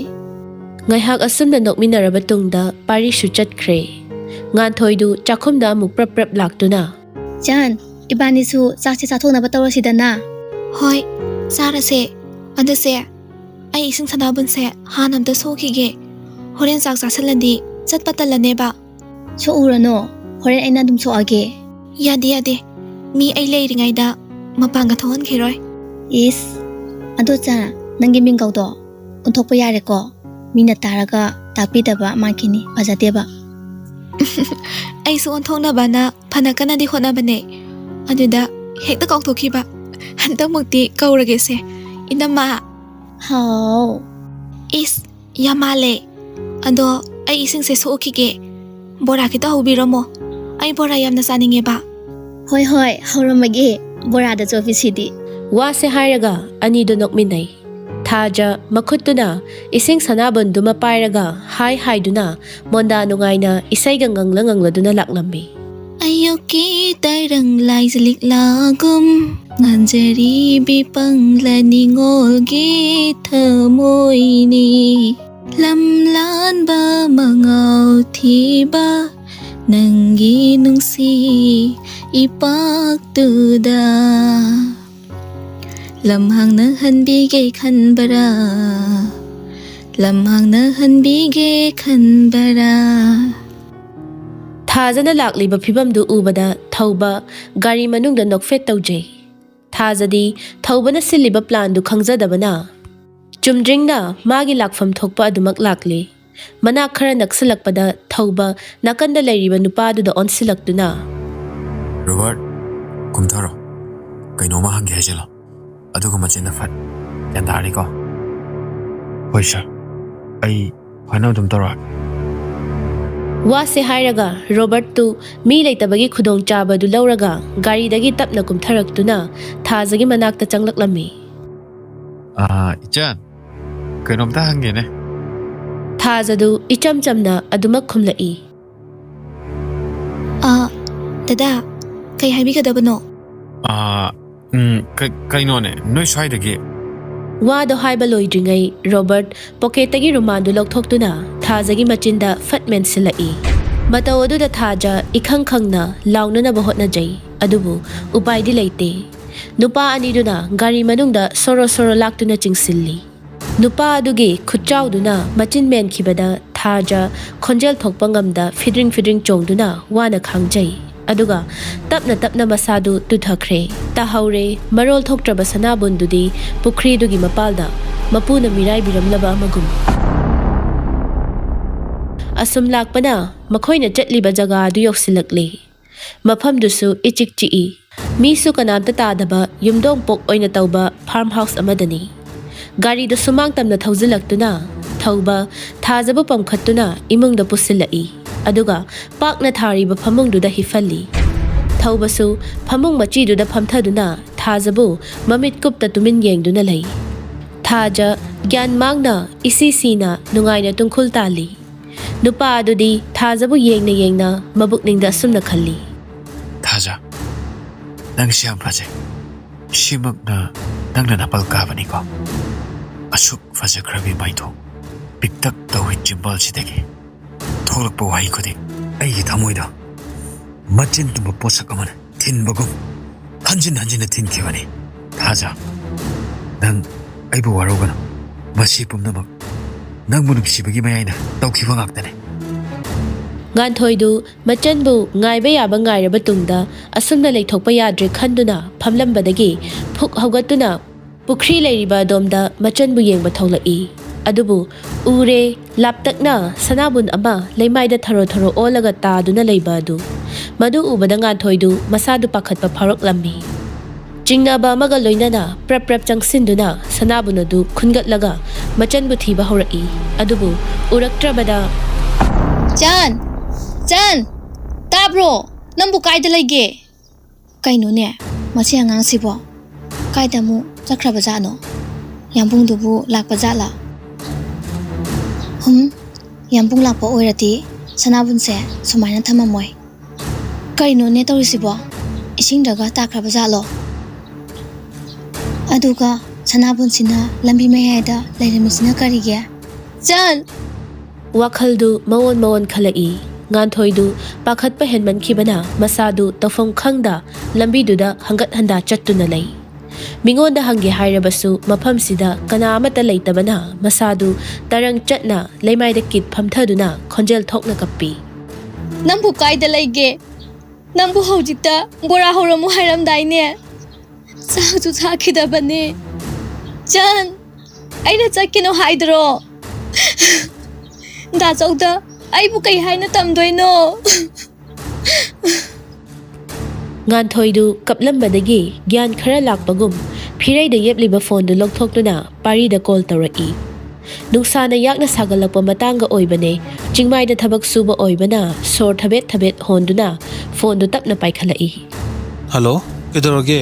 ꯉꯥꯏꯍꯥꯛ ꯑꯁꯨꯝꯅ ꯅꯣꯛꯃꯤꯟꯅꯔꯕ ꯇꯨꯡꯗ ꯄꯥꯔꯤꯁꯨ ꯆꯠꯈ꯭ꯔꯦ꯫ ꯉꯥꯟꯊꯣꯏꯗꯨ ꯆꯥꯛꯈꯨꯝꯗ ꯑꯃꯨꯛ ꯄ꯭ꯔꯞ ꯄ꯭ꯔꯞ ꯂꯥꯛꯇꯨꯅ, ꯆꯟ, ꯏꯕꯥꯅꯤꯁꯨ ꯆꯥꯛꯁꯦ ꯆꯥꯊꯣꯛꯅꯕ ꯇꯧꯔꯁꯤꯗꯅ꯫ ꯍꯣꯏ, ꯆꯥꯔꯁꯦ꯫ ꯑꯗꯨꯁꯦ, ꯑꯩ ꯏꯁꯤꯡ ꯁꯅꯥꯕꯨꯟꯁꯦ ꯍꯥꯟꯅ ꯑꯝꯇ ꯁꯨꯈꯤꯒꯦ꯫ ꯍꯣꯔꯦꯟ ꯆꯥꯛ ꯆꯥꯁꯜꯂꯗꯤ ꯆꯠꯄ ꯇꯜꯂꯅꯦꯕ꯫ ꯁꯣꯛꯎꯔꯅꯣ, ꯍꯣꯔꯦꯟ ꯑꯩꯅ ꯑꯗꯨꯝ ꯁꯣꯛꯑꯒꯦ꯫ ꯌꯥꯗꯦ, ꯌꯥꯗꯦ, ꯃꯤ ꯑꯩ ꯂꯩꯔꯤꯉꯩꯗ ꯃꯄꯥꯟꯒ ꯊꯣꯛꯍꯟꯈꯤꯔꯣꯏ꯫ ꯏꯁ, ꯑꯗꯣ ꯆꯥ, ꯅꯪꯒꯤ ꯃꯤꯡꯒꯧꯗꯣ ꯑꯣꯟꯊꯣꯛꯄ ꯌꯥꯔꯦꯀꯣ꯫ ꯃꯤꯅ ꯇꯥꯔꯒ ꯇꯥꯛꯄꯤꯗꯕ ꯃꯥꯟꯈꯤꯅꯤ, ꯐꯖꯗꯦꯕ꯫ ꯑꯩꯁꯨ ꯑꯣꯟꯊꯣꯛꯅꯕꯅ ꯐꯅ ꯀꯟꯅꯗꯤ ꯍꯣꯠꯅꯕꯅꯦ, ꯑꯗꯨꯗ ꯍꯦꯛꯇ ꯀꯥꯎꯊꯣꯛꯈꯤꯕ꯫ ꯍꯟꯗꯛꯃꯨꯛꯇꯤ ꯀꯧꯔꯒꯦꯁꯦ, ꯏꯅꯝꯃ꯫ ꯍꯥꯎ꯫ ꯏꯁ, ꯌꯥꯝ ꯃꯥꯜꯂꯦ꯫ ꯑꯗꯣ ꯑꯩ ꯏꯁꯤꯡꯁꯦ ꯁꯣꯛꯈꯤꯒꯦ꯫ ꯕꯣꯔꯥ ꯈꯤꯇ ꯍꯧꯕꯤꯔꯝꯃꯣ, ꯑꯩ ꯕꯣꯔꯥ ꯌꯥꯝꯅ ꯆꯥꯅꯤꯡꯉꯦꯕ꯫ ꯍꯣꯏ ꯍꯣꯏ, ꯍꯧꯔꯝꯃꯒꯦ꯫ ꯕꯣꯔꯥꯗ ꯆꯣꯞꯄꯤꯁꯤꯗꯤ꯫ ꯋꯥꯁꯦ ꯍꯥꯏꯔꯒ ꯑꯅꯤꯗꯨ ꯅꯣꯛꯃꯤꯟꯅꯩ꯫ ꯊꯥꯖ ꯃꯈꯨꯠꯇꯨꯅ ꯏꯁꯤꯡ ꯁꯅꯥꯕꯨꯟꯗꯨꯃ ꯄꯥꯏꯔꯒ ꯍꯥꯏ ꯍꯥꯏꯗꯨꯅ ꯃꯣꯟꯗꯥ ꯅꯨꯡꯉꯥꯏꯅ ꯏꯁꯩꯒ ꯉꯪꯂ ꯉꯪꯂꯗꯨꯅ ꯂꯥꯛꯂꯝꯃꯤ꯫ ꯑꯌꯨꯛꯀꯤ ꯇꯥꯏꯔꯪ ꯂꯥꯏꯖ ꯂꯤꯛꯂꯥꯒꯨꯝ ꯉꯥꯟꯖꯔꯤꯕꯤ ꯄꯪꯂ ꯅꯤꯉꯣꯜꯒꯤ ꯊꯃꯣꯏꯅꯤ꯫ ꯂꯝꯂꯥꯟꯕ ꯃꯉꯥꯎ ꯊꯤꯕ ꯅꯪꯒꯤ ꯅꯨꯡꯁꯤ ꯏꯄꯥꯛꯇꯨꯗ ꯂꯝꯍꯥꯡꯅ ꯍꯟꯕꯤꯒꯦ ꯈꯟꯕꯔꯥ? ꯂꯝꯍꯥꯡꯅ ꯍꯟꯕꯤꯒꯦ ꯈꯟꯕꯔꯥ? ꯊꯥꯖꯅ ꯂꯥꯛꯂꯤꯕ ꯐꯤꯕꯝꯗꯨ ꯎꯕꯗ ꯊꯧꯕ ꯒꯥꯔꯤ ꯃꯅꯨꯡꯗ ꯅꯣꯛꯐꯦꯠ ꯇꯧꯖꯩ꯫ ꯊꯥꯖꯗꯤ ꯊꯧꯕꯅ ꯁꯤꯜꯂꯤꯕ ꯄ꯭ꯂꯥꯟꯗꯨ ꯈꯪꯖꯗꯕꯅ ꯆꯨꯝꯗ꯭ꯔꯤꯡꯅ ꯃꯥꯒꯤ ꯂꯥꯛꯐꯝ ꯊꯣꯛꯄ ꯑꯗꯨꯃꯛ ꯂꯥꯛꯂꯤ꯫ ꯃꯅꯥꯛ ꯈꯔ ꯅꯛꯁꯤꯜꯂꯛꯄꯗ ꯊꯧꯕ ꯅꯥꯀꯟꯗ ꯂꯩꯔꯤꯕ ꯅꯨꯄꯥꯗꯨꯗ ꯑꯣꯟꯁꯤꯜꯂꯛꯇꯨꯅ, "ꯔꯣꯕꯔꯠ, ꯀꯨꯝꯊꯔꯣ꯫ ꯀꯩꯅꯣꯝꯃ ꯍꯪꯒꯦ ꯍꯥꯏꯖꯜꯂꯣ꯫ ꯑꯗꯨꯒ ꯃꯆꯤꯟꯗ ꯐꯠ꯫ ꯒ꯭ꯌꯥꯟ ꯇꯥꯔꯅꯤꯀꯣ?" "ꯍꯣꯏ ꯁꯥꯔ, ꯑꯩ ꯐꯅꯕ ꯑꯗꯨꯝ ꯇꯧꯔꯛꯑꯒꯦ꯫" ꯋꯥꯁꯦ ꯍꯥꯏꯔꯒ ꯔꯣꯕꯔꯠꯇꯨ ꯃꯤ ꯂꯩꯇꯕꯒꯤ ꯈꯨꯗꯣꯡꯆꯥꯕꯗꯨ ꯂꯧꯔꯒ ꯒꯥꯔꯤꯗꯒꯤ ꯇꯞꯅ ꯀꯨꯝꯊꯔꯛꯇꯨꯅ ꯊꯥꯖꯒꯤ ꯃꯅꯥꯛꯇ ꯆꯪꯂꯛꯂꯝꯃꯤ꯫ "ꯑꯥ, ꯏꯆꯟ, ꯀꯩꯅꯣꯝꯇ ꯍꯪꯒꯦꯅꯦ꯫" ꯊꯥꯖꯗꯨ ꯏꯆꯝ ꯆꯝꯅ ꯑꯗꯨꯃꯛ ꯈꯨꯝꯂꯛꯏ꯫ "ꯑꯥ, ꯗꯗꯥ, ꯀꯩ ꯍꯥꯏꯕꯤꯒꯗꯕꯅꯣ?" "ꯑꯥ, ꯎꯝ, ꯀ-, ꯀꯩꯅꯣꯅꯦ, ꯅꯣꯏ ꯁ꯭ꯋꯥꯏꯗꯒꯤ꯫" ꯋꯥꯗꯣ ꯍꯥꯏꯕ ꯂꯣꯏꯗ꯭ꯔꯤꯉꯩ ꯔꯣꯕꯔꯠ ꯄꯣꯀꯦꯠꯇꯒꯤ ꯔꯨꯃꯥꯟꯗꯨ ꯂꯧꯊꯣꯛꯇꯨꯅ ꯊꯥꯖꯒꯤ ꯃꯆꯤꯟꯗ ꯐꯠ ꯃꯦꯟꯁꯤꯜꯂꯛꯏ꯫ ꯃꯇꯧ ꯑꯗꯨꯗ ꯊꯥꯖ ꯏꯈꯪ ꯈꯪꯅ ꯂꯥꯎꯅꯅꯕ ꯍꯣꯠꯅꯖꯩ, ꯑꯗꯨꯕꯨ ꯎꯄꯥꯏꯗꯤ ꯂꯩꯇꯦ꯫ ꯅꯨꯄꯥ ꯑꯅꯤꯗꯨꯅ ꯒꯥꯔꯤ ꯃꯅꯨꯡꯗ ꯁꯣꯔꯣ ꯁꯣꯔꯣ ꯂꯥꯛꯇꯨꯅ ꯆꯤꯡꯁꯤꯜꯂꯤ꯫ ꯅꯨꯄꯥ ꯑꯗꯨꯒꯤ ꯈꯨꯠꯆꯥꯎꯗꯨꯅ ꯃꯆꯤꯟ ꯃꯦꯟꯈꯤꯕꯗ ꯊꯥꯖ ꯈꯣꯟꯖꯦꯜ ꯊꯣꯛꯄ ꯉꯝꯗ ꯐꯤꯗ꯭ꯔꯤꯡ ꯐꯤꯗ꯭ꯔꯤꯡ ꯆꯣꯡꯗꯨꯅ ꯋꯥꯅ ꯈꯥꯡꯖꯩ꯫ ꯑꯗꯨꯒ ꯇꯞꯅ ꯇꯞꯅ ꯃꯁꯥꯗꯨ ꯇꯨꯊꯈ꯭ꯔꯦ꯫ ꯇꯥꯍꯧꯔꯦ ꯃꯔꯣꯜ ꯊꯣꯛꯇ꯭ꯔꯕ ꯁꯅꯥꯕꯨꯟꯗꯨꯗꯤ ꯄꯨꯈ꯭ꯔꯤꯗꯨꯒꯤ ꯃꯄꯥꯜꯗ ꯃꯄꯨꯅ ꯃꯤꯔꯥꯏꯕꯤꯔꯝꯂꯕ ꯑꯃꯒꯨꯝ꯫ ꯑꯁꯨꯝ ꯂꯥꯛꯄꯅ ꯃꯈꯣꯏꯅ ꯆꯠꯂꯤꯕ ꯖꯒꯥ ꯑꯗꯨ ꯌꯧꯁꯤꯜꯂꯛꯂꯦ꯫ ꯃꯐꯝꯗꯨꯁꯨ ꯏꯆꯤꯛ ꯆꯤꯛꯏ꯫ ꯃꯤꯁꯨ ꯀꯅꯥꯝꯇ ꯇꯥꯗꯕ ꯌꯨꯝꯗꯣꯡ ꯄꯣꯛ ꯑꯣꯏꯅ ꯇꯧꯕ ꯐꯥꯔꯝ ꯍꯥꯎꯁ ꯑꯃꯗꯅꯤ꯫ ꯒꯥꯔꯤꯗꯨ ꯁꯨꯃꯥꯡ ꯇꯝꯅ ꯊꯧꯖꯤꯜꯂꯛꯇꯨꯅ ꯊꯧꯕ ꯊꯥꯖꯕꯨ ꯄꯝꯈꯠꯇꯨꯅ ꯏꯃꯨꯡꯗ ꯄꯨꯁꯤꯜꯂꯛꯏ꯫ ꯑꯗꯨꯒ ꯄꯥꯛꯅ ꯊꯥꯔꯤꯕ ꯐꯃꯨꯡꯗꯨꯗ ꯍꯤꯞꯍꯜꯂꯤ꯫ ꯊꯧꯕꯁꯨ ꯐꯃꯨꯡ ꯃꯆꯤꯗꯨꯗ ꯐꯝꯊꯗꯨꯅ ꯊꯥꯖꯕꯨ ꯃꯃꯤꯠ ꯀꯨꯞꯇ ꯇꯨꯃꯤꯟ ꯌꯦꯡꯗꯨꯅ ꯂꯩ꯫ ꯊꯥꯖ ꯒ꯭ꯌꯥꯟ ꯃꯥꯡꯅ ꯏꯁꯤ ꯁꯤꯅ ꯅꯨꯡꯉꯥꯏꯅ ꯇꯨꯡꯈꯨꯜ ꯇꯥꯜꯂꯤ꯫ ꯅꯨꯄꯥ ꯑꯗꯨꯗꯤ ꯊꯥꯖꯕꯨ ꯌꯦꯡꯅ ꯌꯦꯡꯅ ꯃꯕꯨꯛꯅꯤꯡꯗ ꯑꯁꯨꯝꯅ ꯈꯜꯂꯤ, ꯊꯥꯖ, ꯅꯪꯁꯦ ꯌꯥꯝ ꯐꯖꯩ꯫ ꯁꯤꯃꯛꯅ ꯅꯪꯅ ꯅꯄꯥꯜ ꯀꯥꯕꯅꯤꯀꯣ꯫ ꯑꯁꯨꯛ ꯐꯖꯈ꯭ꯔꯕꯤ ꯃꯥꯏꯊꯣꯡ, ꯄꯤꯛꯇꯛ ꯇꯧꯏ ꯆꯤꯝꯕꯥꯜꯁꯤꯗꯒꯤ ꯊꯣꯛꯂꯛꯄ ꯋꯥꯍꯩ ꯈꯨꯗꯤꯡ ꯑꯩꯒꯤ ꯊꯃꯣꯏꯗ ꯃꯆꯤꯟ ꯇꯨꯝꯕ ꯄꯣꯠꯁꯛ ꯑꯃꯅ ꯊꯤꯟꯕꯒꯨꯝ ꯍꯟꯖꯤꯟ ꯍꯟꯖꯤꯟꯅ ꯊꯤꯟꯈꯤꯕꯅꯤ꯫ ꯊꯥꯖ, ꯅꯪ ꯑꯩꯕꯨ ꯋꯥꯔꯧꯒꯅꯨ꯫ ꯃꯁꯤ ꯄꯨꯝꯅꯃꯛ ꯅꯪꯕꯨ ꯅꯨꯡꯁꯤꯕꯒꯤ ꯃꯌꯥꯏꯅ ꯇꯧꯈꯤꯕ ꯉꯥꯛꯇꯅꯤ꯫ ꯉꯥꯟꯊꯣꯏꯗꯨ ꯃꯆꯟꯕꯨ ꯉꯥꯏꯕ ꯌꯥꯕ ꯉꯥꯏꯔꯕ ꯇꯨꯡꯗ ꯑꯁꯨꯝꯅ ꯂꯩꯊꯣꯛꯄ ꯌꯥꯗ꯭ꯔꯦ ꯈꯟꯗꯨꯅ ꯐꯝꯂꯝꯕꯗꯒꯤ ꯐꯨꯛ ꯍꯧꯒꯠꯇꯨꯅ ꯄꯨꯈ꯭ꯔꯤ ꯂꯩꯔꯤꯕ ꯑꯗꯣꯝꯗ ꯃꯆꯟꯕꯨ ꯌꯦꯡꯕ ꯊꯣꯛꯂꯛꯏ꯫ ꯑꯗꯨꯕꯨ ꯎꯔꯦ, ꯂꯥꯞꯇꯛꯅ ꯁꯅꯥꯕꯨꯟ ꯑꯃ ꯂꯩꯃꯥꯏꯗ ꯊꯔꯣ ꯊꯔꯣ ꯑꯣꯜꯂꯒ ꯇꯥꯗꯨꯅ ꯂꯩꯕ ꯑꯗꯨ꯫ ꯃꯗꯨ ꯎꯕꯗ ꯉꯥꯟꯊꯣꯏꯗꯨ ꯃꯁꯥꯗꯨ ꯄꯥꯈꯠꯄ ꯐꯥꯎꯔꯛꯂꯝꯃꯤ꯫ ꯆꯤꯡꯅꯕ ꯑꯃꯒ ꯂꯣꯏꯅꯅ ꯄ꯭ꯔꯞ ꯄ꯭ꯔꯞ ꯆꯪꯁꯤꯟꯗꯨꯅ ꯁꯅꯥꯕꯨꯟ ꯑꯗꯨ ꯈꯨꯟꯒꯠꯂꯒ ꯃꯆꯟꯕꯨ ꯊꯤꯕ ꯍꯧꯔꯛꯏ꯫ ꯑꯗꯨꯕꯨ ꯎꯔꯛꯇ꯭ꯔꯕꯗ, "ꯆꯟ! ꯆꯟ! ꯇꯥꯕ꯭ꯔꯣ? ꯅꯪꯕꯨ ꯀꯥꯏꯗ ꯂꯩꯒꯦ?" "ꯀꯩꯅꯣꯅꯦ, ꯃꯁꯤ ꯑꯉꯥꯡꯁꯤꯕꯣ ꯀꯥꯏꯗ ꯑꯃꯨꯛ ꯆꯠꯈ꯭ꯔꯕꯖꯥꯠꯅꯣ? ꯌꯥꯝꯕꯨꯡꯗꯨꯕꯨ ꯂꯥꯛꯄ ꯖꯥꯠꯂꯥ? ꯍꯨꯝ, ꯌꯥꯝꯕꯨꯡ ꯂꯥꯛꯄ ꯑꯣꯏꯔꯗꯤ ꯁꯅꯥꯕꯨꯟꯁꯦ ꯁꯨꯃꯥꯏꯅ ꯊꯝꯃꯝꯃꯣꯏ꯫ ꯀꯩꯅꯣꯅꯦ ꯇꯧꯔꯤꯁꯤꯕꯣ? ꯏꯁꯤꯡꯗꯒ ꯇꯥꯈ꯭ꯔꯕ ꯖꯥꯠꯂꯣ? ꯑꯗꯨꯒ ꯁꯅꯥꯕꯨꯟꯁꯤꯅ ꯂꯝꯕꯤ ꯃꯌꯥꯏꯗ ꯂꯩꯔꯝꯃꯤꯁꯤꯅ ꯀꯔꯤꯒꯤ?" "ꯆꯟ!" ꯋꯥꯈꯜꯗꯨ ꯃꯑꯣꯟ ꯃꯑꯣꯟ ꯈꯜꯂꯛꯏ꯫ ꯉꯥꯟꯊꯣꯏꯗꯨ ꯄꯥꯈꯠꯄ ꯍꯦꯟꯃꯟꯈꯤꯕꯅ ꯃꯁꯥꯗꯨ ꯇꯧꯐꯝ ꯈꯪꯗ ꯂꯝꯕꯤꯗꯨꯗ ꯍꯪꯒꯠ ꯍꯟꯗꯥ ꯆꯠꯇꯨꯅ ꯂꯩ꯫ ꯃꯤꯉꯣꯟꯗ ꯍꯪꯒꯦ ꯍꯥꯏꯔꯕꯁꯨ ꯃꯐꯝꯁꯤꯗ ꯀꯅꯥ ꯑꯃꯠꯇ ꯂꯩꯇꯕꯅ ꯃꯁꯥꯗꯨ ꯇꯔꯪ ꯆꯠꯅ ꯂꯩꯃꯥꯏꯗ ꯀꯤꯠ ꯐꯝꯊꯗꯨꯅ ꯈꯣꯟꯖꯦꯜ ꯊꯣꯛꯅ ꯀꯞꯄꯤ꯫ "ꯅꯪꯕꯨ ꯀꯥꯏꯗ ꯂꯩꯒꯦ? ꯅꯪꯕꯨ ꯍꯧꯖꯤꯛꯇ ꯕꯣꯔꯥ ꯍꯧꯔꯝꯃꯨ ꯍꯥꯏꯔꯝꯗꯥꯏꯅꯦ? ꯆꯥꯛꯁꯨ ꯆꯥꯈꯤꯗꯕꯅꯦ꯫ ꯆꯟ, ꯑꯩꯅ ꯆꯠꯀꯅꯣ ꯍꯥꯏꯗ꯭ꯔꯣ? ꯗꯥꯆꯧꯗ ꯑꯩꯕꯨ ꯀꯩ ꯍꯥꯏꯅ ꯇꯝꯗꯣꯏꯅꯣ?" ꯉꯥꯟꯊꯣꯏꯗꯨ ꯀꯞꯂꯝꯕꯗꯒꯤ ꯒ꯭ꯌꯥꯟ ꯈꯔ ꯂꯥꯛꯄꯒꯨꯝ ꯐꯤꯔꯩꯗ ꯌꯦꯞꯂꯤꯕ ꯐꯣꯟꯗꯨ ꯂꯧꯊꯣꯛꯇꯨꯅ ꯄꯥꯔꯤꯗ ꯀꯣꯜ ꯇꯧꯔꯛꯏ꯫ ꯅꯨꯡꯁꯥꯅ ꯌꯥꯛꯅ ꯁꯥꯒꯠꯂꯛꯄ ꯃꯇꯥꯡꯒ ꯑꯣꯏꯕꯅꯦ꯫ ꯆꯤꯡꯃꯥꯏꯗ ꯊꯕꯛ ꯁꯨꯕ ꯑꯣꯏꯕꯅ ꯁꯣꯔ ꯊꯕꯦꯠ ꯊꯕꯦꯠ ꯍꯣꯟꯗꯨꯅ ꯐꯣꯟꯗꯨ ꯇꯞꯅ ꯄꯥꯏꯈꯠꯂꯛꯏ꯫ "ꯍꯜꯂꯣ, ꯀꯩꯗꯧꯔꯒꯦ?"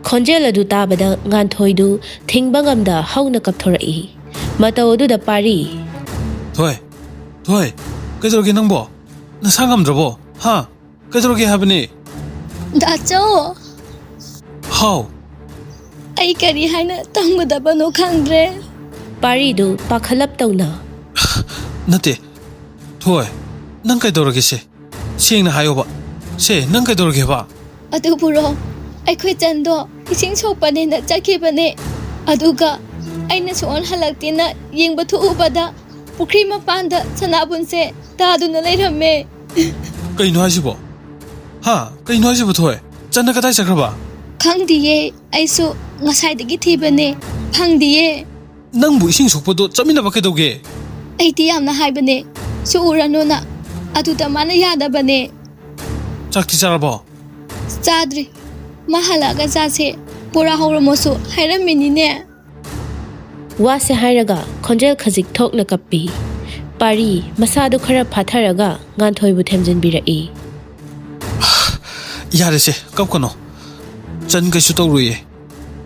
ꯈꯣꯟꯖꯦꯜ ꯑꯗꯨ ꯇꯥꯕꯗ ꯉꯥꯟꯊꯣꯏꯗꯨ ꯊꯤꯡꯕ ꯉꯝꯗ ꯍꯧꯅ ꯀꯞꯊꯣꯔꯛꯏ꯫ ꯃꯇꯧ ꯑꯗꯨꯗ ꯄꯥꯔꯤ꯫ "ꯊꯣꯏ, ꯊꯣꯏ, ꯀꯩꯗꯧꯔꯒꯦ ꯅꯪꯕꯣ? ꯅꯁꯥ ꯉꯝꯗ꯭ꯔꯕꯣ? ꯍꯥ? ꯀꯩꯗꯧꯔꯒꯦ ꯍꯥꯏꯕꯅꯤ?" ꯗꯥꯆꯧ! ꯍꯥꯎ꯫ ꯑꯩ ꯀꯔꯤ ꯍꯥꯏꯅ ꯇꯝꯒꯗꯕꯅꯣ ꯈꯪꯗ꯭ꯔꯦ꯫ ꯄꯥꯔꯤꯗꯨ ꯄꯥꯈꯠꯂꯞ ꯇꯧꯅ꯫ ꯅꯠꯇꯦ, ꯊꯣꯏ, ꯅꯪ ꯀꯩꯗꯧꯔꯒꯦ ꯁꯦ? ꯁꯦꯡꯅ ꯍꯥꯏꯌꯣꯕ꯫ ꯁꯦ, ꯅꯪ ꯀꯩꯗꯧꯔꯒꯦꯕ? ꯑꯗꯨꯕꯨꯔꯣ, ꯑꯩꯈꯣꯏ ꯆꯟꯗꯣ ꯏꯁꯤꯡ ꯁꯣꯛꯄꯅꯦꯅ ꯆꯠꯈꯤꯕꯅꯦ꯫ ꯑꯗꯨꯒ ꯑꯩꯅ ꯁꯣꯛꯍꯜ ꯍꯜꯂꯛꯇꯦꯅ ꯌꯦꯡꯕ ꯊꯣꯛꯎꯕꯗ ꯄꯨꯈ꯭ꯔꯤ ꯃꯄꯥꯟꯗ ꯁꯅꯥꯕꯨꯟꯁꯦ ꯇꯥꯗꯨꯅ ꯂꯩꯔꯝꯃꯦ꯫ ꯀꯩꯅꯣ ꯍꯥꯏꯁꯤꯕꯣ? ꯍꯥ? ꯀꯩꯅꯣ ꯍꯥꯏꯁꯤꯕꯣ, ꯊꯣꯏ? ꯆꯟꯅ ꯀꯗꯥꯏ ꯆꯠꯈ꯭ꯔꯕ? ꯈꯪꯗꯤꯌꯦ, ꯑꯩꯁꯨ ꯉꯁꯥꯏꯗꯒꯤ ꯊꯤꯕꯅꯦ, ꯐꯪꯗꯤꯌꯦ꯫ ꯅꯪꯕꯨ ꯏꯁꯤꯡ ꯁꯣꯛꯄꯗꯣ ꯆꯠꯃꯤꯟꯅꯕ ꯀꯩꯗꯧꯒꯦ? ꯑꯩꯗꯤ ꯌꯥꯝꯅ ꯍꯥꯏꯕꯅꯦ, ꯁꯣꯛꯎꯔꯅꯨꯅ꯫ ꯑꯗꯨꯗ ꯃꯥꯅ ꯌꯥꯗꯕꯅꯦ꯫ ꯆꯥꯛꯇꯤ ꯆꯥꯔꯕꯣ? ꯆꯥꯗ꯭ꯔꯤ꯫ ꯃꯥ ꯍꯜꯂꯛꯑꯒ ꯆꯥꯁꯦ꯫ ꯕꯣꯔꯥ ꯍꯧꯔꯝꯃꯣꯁꯨ ꯍꯥꯏꯔꯝꯃꯤꯅꯤꯅꯦ꯫ ꯋꯥꯁꯦ ꯍꯥꯏꯔꯒ ꯈꯣꯟꯖꯦꯜ ꯈꯖꯤꯛ ꯊꯣꯛꯅ ꯀꯞꯄꯤ꯫ ꯄꯥꯔꯤ ꯃꯁꯥꯗꯨ ꯈꯔ ꯐꯥꯊꯔꯒ ꯉꯥꯟꯊꯣꯏꯕꯨ ꯊꯦꯝꯖꯤꯟꯕꯤꯔꯛꯏ꯫ ꯌꯥꯔꯦꯁꯦ, ꯀꯞꯀꯅꯣ꯫ ꯆꯟ ꯀꯩꯁꯨ ꯇꯧꯔꯣꯏꯌꯦ꯫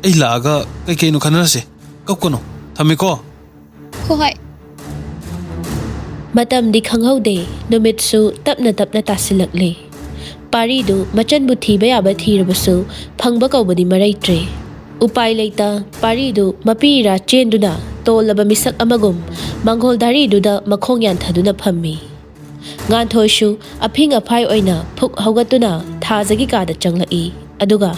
ꯑꯩ ꯂꯥꯛꯑꯒ ꯀꯩ ꯀꯩꯅꯣ ꯈꯟꯅꯔꯁꯦ꯫ ꯀꯞꯀꯅꯣ꯫ ꯊꯝꯃꯦꯀꯣ꯫ ꯍꯣꯏ꯫ ꯃꯇꯝꯗꯤ ꯈꯪꯍꯧꯗꯦ, ꯅꯨꯃꯤꯠꯁꯨ ꯇꯞꯅ ꯇꯞꯅ ꯇꯥꯁꯤꯜꯂꯛꯂꯦ꯫ ꯄꯥꯔꯤꯗꯨ ꯃꯆꯟꯕꯨ ꯊꯤꯕ ꯌꯥꯕ ꯊꯤꯔꯕꯁꯨ ꯐꯪꯕ ꯀꯧꯕꯗꯤ ꯃꯔꯩꯇ꯭ꯔꯦ꯫ ꯎꯄꯥꯏ ꯂꯩꯇ ꯄꯥꯔꯤꯗꯨ ꯃꯄꯤ ꯏꯔꯥ ꯆꯦꯟꯗꯨꯅ ꯇꯣꯜꯂꯕ ꯃꯤꯁꯛ ꯑꯃꯒꯨꯝ ꯃꯥꯡꯒꯣꯜ ꯗꯥꯔꯤꯗꯨꯗ ꯃꯈꯣꯡ ꯌꯥꯟꯊꯗꯨꯅ ꯐꯝꯃꯤ꯫ ꯉꯥꯟꯊꯣꯏꯁꯨ ꯑꯐꯤꯡ ꯑꯐꯥꯏ ꯑꯣꯏꯅ ꯐꯨꯛ ꯍꯧꯒꯠꯇꯨꯅ ꯊꯥꯖꯒꯤ ꯀꯥꯗ ꯆꯪꯂꯛꯏ꯫ ꯑꯗꯨꯒ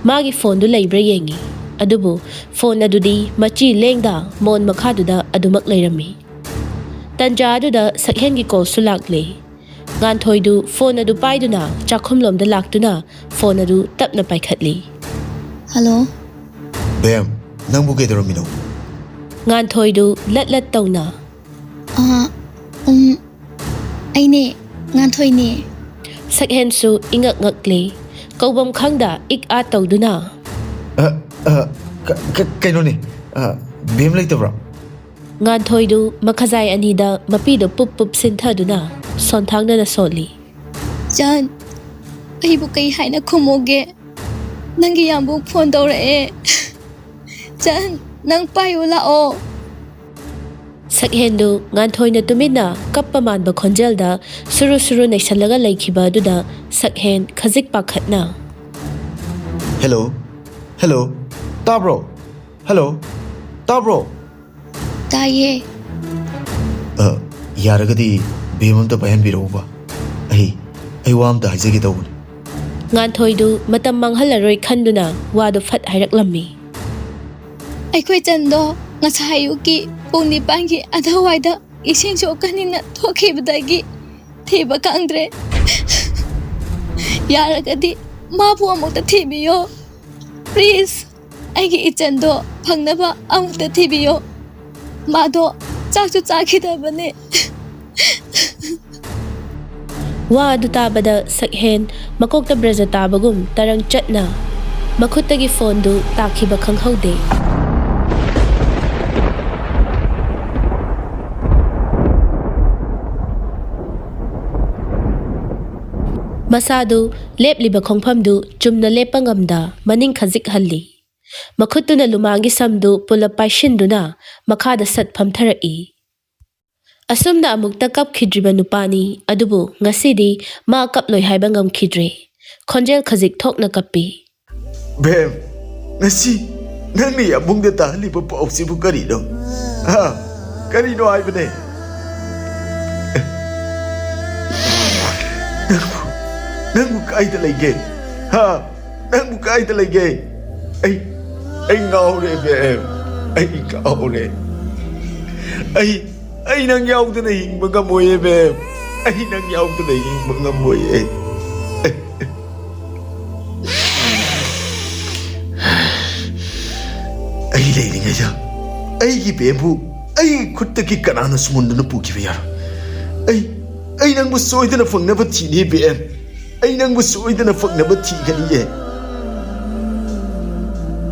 ꯃꯥꯒꯤ ꯐꯣꯟꯗꯨ ꯂꯩꯕ꯭ꯔꯥ ꯌꯦꯡꯉꯤ꯫ ꯑꯗꯨꯕꯨ ꯐꯣꯟ ꯑꯗꯨꯗꯤ ꯃꯆꯤ ꯂꯦꯡꯗ ꯃꯣꯟ ꯃꯈꯥꯗꯨꯗ ꯑꯗꯨꯃꯛ ꯂꯩꯔꯝꯃꯤ꯫ ꯇꯟꯖꯥ ꯑꯗꯨꯗ ꯁꯛꯍꯦꯟꯒꯤ ꯀꯣꯜꯁꯨ ꯂꯥꯛꯂꯦ꯫ ꯉꯥꯟꯊꯣꯏꯗꯨ ꯐꯣꯟ ꯑꯗꯨ ꯄꯥꯏꯗꯨꯅ ꯆꯥꯛꯈꯨꯝꯂꯣꯝꯗ ꯂꯥꯛꯇꯨꯅ ꯐꯣꯟ ꯑꯗꯨ ꯇꯞꯅ ꯄꯥꯏꯈꯠꯂꯤ꯫ ꯍꯜꯂꯣ꯫ ꯕꯦꯝ, ꯅꯪꯕꯨ ꯀꯩꯗꯧꯔꯝꯃꯤꯅꯣ? ꯉꯥꯟꯊꯣꯏꯗꯨ ꯂꯠ ꯂꯠ ꯇꯧꯅ꯫ ꯑꯥ, ꯎꯝ, ꯑꯩꯅꯦ, ꯉꯥꯟꯊꯣꯏꯅꯦ꯫ ꯁꯛꯍꯦꯟꯁꯨ ꯏꯉꯛ ꯉꯛꯂꯤ꯫ ꯀꯧꯕꯝ ꯈꯪꯗ ꯏꯛ ꯑꯥ ꯇꯧꯗꯨꯅ꯫ ꯑ, ꯑ, ꯀ-, ꯀ-, ꯀꯩꯅꯣꯅꯦ, ꯑ, ꯕꯦꯝ ꯂꯩꯇꯕ꯭ꯔꯣ? ꯉꯥꯟꯊꯣꯏꯗꯨ ꯃꯈꯖꯥꯏ ꯑꯅꯤꯗ ꯃꯄꯤꯗꯨ ꯄꯨꯞ ꯄꯨꯞ ꯁꯤꯟꯊꯗꯨꯅ ꯁꯣꯟꯊꯥꯡꯅꯅ ꯁꯣꯜꯂꯤ꯫ ꯆꯟ, ꯑꯩꯕꯨ ꯀꯩ ꯍꯥꯏꯅ ꯈꯨꯝꯃꯨꯒꯦ? ꯅꯪꯒꯤ ꯌꯥꯝꯕꯨꯡ ꯐꯣꯟ ꯇꯧꯔꯛꯑꯦ꯫ ꯆꯟ, ꯅꯪ ꯄꯥꯏꯌꯨ ꯂꯥꯛꯑꯣ꯫ ꯁꯛꯍꯦꯟꯗꯨ ꯉꯥꯟꯊꯣꯏꯅ ꯇꯨꯃꯤꯟꯅ ꯀꯞꯄ ꯃꯥꯟꯕ ꯈꯣꯟꯖꯦꯜꯗ ꯁꯨꯔꯨ ꯁꯨꯔꯨ ꯅꯩꯁꯜꯂꯒ ꯂꯩꯈꯤꯕ ꯑꯗꯨꯗ ꯁꯛꯍꯦꯟ ꯈꯖꯤꯛ ꯄꯥꯈꯠꯅ꯫ ꯍꯦꯜꯂꯣ? ꯍꯦꯜꯂꯣ? ꯇꯥꯕ꯭ꯔꯣ? ꯍꯦꯜꯂꯣ? ꯇꯥꯕ꯭ꯔꯣ? ꯇꯥꯏꯌꯦ꯫ ꯑ, ꯌꯥꯔꯒꯗꯤ ꯕꯦꯝ ꯑꯝꯇ ꯄꯥꯏꯍꯟꯕꯤꯔꯛꯎꯕ꯫ ꯑꯩ, ꯑꯩ ꯋꯥ ꯑꯝꯇ ꯍꯥꯏꯖꯒꯦ ꯇꯧꯕꯅꯤ꯫ ꯉꯥꯟꯊꯣꯏꯗꯨ ꯃꯇꯝ ꯃꯥꯡꯍꯜꯂꯔꯣꯏ ꯈꯟꯗꯨꯅ ꯋꯥꯗꯨ ꯐꯠ ꯍꯥꯏꯔꯛꯂꯝꯃꯤ꯫ ꯑꯩꯈꯣꯏ ꯆꯟꯗꯣ ꯉꯁꯥꯏ ꯑꯌꯨꯛꯀꯤ ꯄꯨꯡ ꯅꯤꯄꯥꯟꯒꯤ ꯑꯗꯨꯋꯥꯏꯗ ꯏꯁꯤꯡ ꯁꯣꯛꯀꯅꯤꯅ ꯊꯣꯛꯈꯤꯕꯗꯒꯤ ꯊꯤꯕ ꯈꯪꯗ꯭ꯔꯦ꯫ ꯌꯥꯔꯒꯗꯤ ꯃꯥꯕꯨ ꯑꯃꯨꯛꯇ ꯊꯤꯕꯤꯌꯣ꯫ ꯄ꯭ꯂꯤꯖ, ꯑꯩꯒꯤ ꯏꯆꯟꯗꯣ ꯐꯪꯅꯕ ꯑꯃꯨꯛꯇ ꯊꯤꯕꯤꯌꯣ꯫ ꯃꯥꯗꯣ ꯆꯥꯛꯁꯨ ꯆꯥꯈꯤꯗꯕꯅꯦ꯫ ꯋꯥ ꯑꯗꯨ ꯇꯥꯕꯗ ꯁꯛꯍꯦꯟ ꯃꯀꯣꯛꯇ ꯕ꯭ꯔꯖ ꯇꯥꯕꯒꯨꯝ ꯇꯔꯪ ꯆꯠꯅ ꯃꯈꯨꯠꯇꯒꯤ ꯐꯣꯟꯗꯨ ꯇꯥꯈꯤꯕ ꯈꯪꯍꯧꯗꯦ꯫ ꯃꯁꯥꯗꯨ ꯂꯦꯞꯂꯤꯕ ꯈꯣꯡꯐꯝꯗꯨ ꯆꯨꯝꯅ ꯂꯦꯞꯄ ꯉꯝꯗ ꯃꯅꯤꯡ ꯈꯖꯤꯛ ꯍꯜꯂꯤ꯫ ꯃꯈꯨꯠꯇꯨꯅ ꯂꯨꯃꯥꯡꯒꯤ ꯁꯝꯗꯨ ꯄꯨꯂꯞ ꯄꯥꯏꯁꯤꯟꯗꯨꯅ ꯃꯈꯥꯗ ꯁꯠ ꯐꯝꯊꯔꯛꯏ꯫ ꯑꯁꯨꯝꯅ ꯑꯃꯨꯛꯇ ꯀꯞꯈꯤꯗ꯭ꯔꯤꯕ ꯅꯨꯄꯥꯅꯤ, ꯑꯗꯨꯕꯨ ꯉꯁꯤꯗꯤ ꯃꯥ ꯀꯞꯂꯣꯏ ꯍꯥꯏꯕ ꯉꯝꯈꯤꯗ꯭ꯔꯦ꯫ ꯈꯣꯟꯖꯦꯜ ꯈꯖꯤꯛ ꯊꯣꯛꯅ ꯀꯞꯄꯤ꯫ ꯕꯦꯝ, ꯉꯁꯤ ꯅꯪꯅ ꯌꯥꯝꯕꯨꯡꯗ ꯇꯥꯍꯜꯂꯤꯕ ꯄꯥꯎꯁꯤꯕꯨ ꯀꯔꯤꯅꯣ? ꯍꯥ? ꯀꯔꯤꯅꯣ ꯍꯥꯏꯕꯅꯦ? ꯅꯪꯕꯨ, ꯅꯪꯕꯨ ꯀꯥꯏꯗ ꯂꯩꯒꯦ? ꯍꯥ? ꯅꯪꯕꯨ ꯀꯥꯏꯗ ꯂꯩꯒꯦ? ꯑꯩ, ꯑꯩ ꯉꯥꯎꯔꯦ, ꯕꯦꯝ꯫ ꯑꯩ ꯉꯥꯎꯔꯦ꯫ ꯑꯩ, ꯑꯩ ꯅꯪ ꯌꯥꯎꯗꯅ ꯍꯤꯡꯕ ꯉꯝꯃꯣꯏꯌꯦ, ꯕꯦꯝ꯫ ꯑꯩ ꯅꯪ ꯌꯥꯎꯗꯅ ꯍꯤꯡꯕ ꯉꯝꯃꯣꯏꯌꯦ꯫ ꯑꯩ ꯂꯩꯔꯤꯉꯩꯗ ꯑꯩꯒꯤ ꯕꯦꯝꯕꯨ ꯑꯩꯒꯤ ꯈꯨꯠꯇꯒꯤ ꯀꯅꯥꯅ ꯁꯨꯃꯟꯗꯨꯅ ꯄꯨꯈꯤꯕ ꯌꯥꯔꯣꯏ꯫ ꯑꯩ, ꯑꯩ ꯅꯪꯕꯨ ꯁꯣꯏꯗꯅ ꯐꯪꯅꯕ ꯊꯤꯅꯤ, ꯕꯦꯝ꯫ ꯑꯩ ꯅꯪꯕꯨ ꯁꯣꯏꯗꯅ ꯐꯪꯅꯕ ꯊꯤꯒꯅꯤꯌꯦ꯫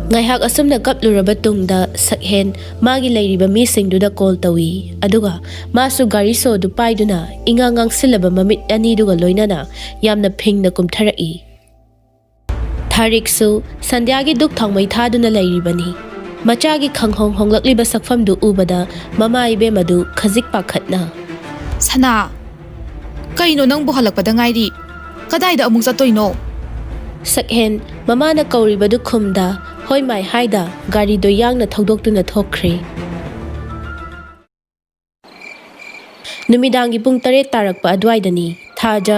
ꯉꯥꯏꯍꯥꯛ ꯑꯁꯨꯝꯅ ꯀꯞꯂꯨꯔꯕ ꯇꯨꯡꯗ ꯁꯛꯍꯦꯟ ꯃꯥꯒꯤ ꯂꯩꯔꯤꯕ ꯃꯤꯁꯤꯡꯗꯨꯗ ꯀꯣꯜ ꯇꯧꯏ꯫ ꯑꯗꯨꯒ ꯃꯥꯁꯨ ꯒꯥꯔꯤ ꯁꯣꯗꯨ ꯄꯥꯏꯗꯨꯅ ꯏꯉꯥꯡ ꯉꯥꯡꯁꯤꯜꯂꯕ ꯃꯃꯤꯠ ꯑꯅꯤꯗꯨꯒ ꯂꯣꯏꯅꯅ ꯌꯥꯝꯅ ꯐꯤꯡꯅ ꯀꯨꯝꯊꯔꯛꯏ꯫ ꯊꯥꯔꯤꯛꯁꯨ ꯁꯟꯙ꯭ꯌꯥꯒꯤ ꯗꯨꯛ ꯊꯥꯎꯃꯩ ꯊꯥꯗꯨꯅ ꯂꯩꯔꯤꯕꯅꯤ꯫ ꯃꯆꯥꯒꯤ ꯈꯪꯍꯣꯡ ꯍꯣꯡꯂꯛꯂꯤꯕ ꯁꯛꯐꯝꯗꯨ ꯎꯕꯗ ꯃꯃꯥ ꯏꯕꯦꯝ ꯑꯗꯨ ꯈꯖꯤꯛ ꯄꯥꯈꯠꯅ, ꯁꯅꯥ, ꯀꯩꯅꯣ ꯅꯪꯕꯨ ꯍꯜꯂꯛꯄꯗ ꯉꯥꯏꯔꯤ? ꯀꯗꯥꯏꯗ ꯑꯃꯨꯛ ꯆꯠꯇꯣꯏꯅꯣ? ꯁꯛꯍꯦꯟ ꯃꯃꯥꯅ ꯀꯧꯔꯤꯕꯗꯨ ꯈꯨꯝꯗ, "ꯍꯣꯏ ꯃꯥꯏ" ꯍꯥꯏꯗ ꯒꯥꯔꯤꯗꯣ ꯌꯥꯡꯅ ꯊꯧꯗꯣꯛꯇꯨꯅ ꯊꯣꯛꯈ꯭ꯔꯦ꯫ ꯅꯨꯃꯤꯗꯥꯡꯒꯤ ꯄꯨꯡ ꯇꯔꯦꯠ ꯇꯥꯔꯛꯄ ꯑꯗꯨꯋꯥꯏꯗꯅꯤ꯫ ꯊꯥꯖ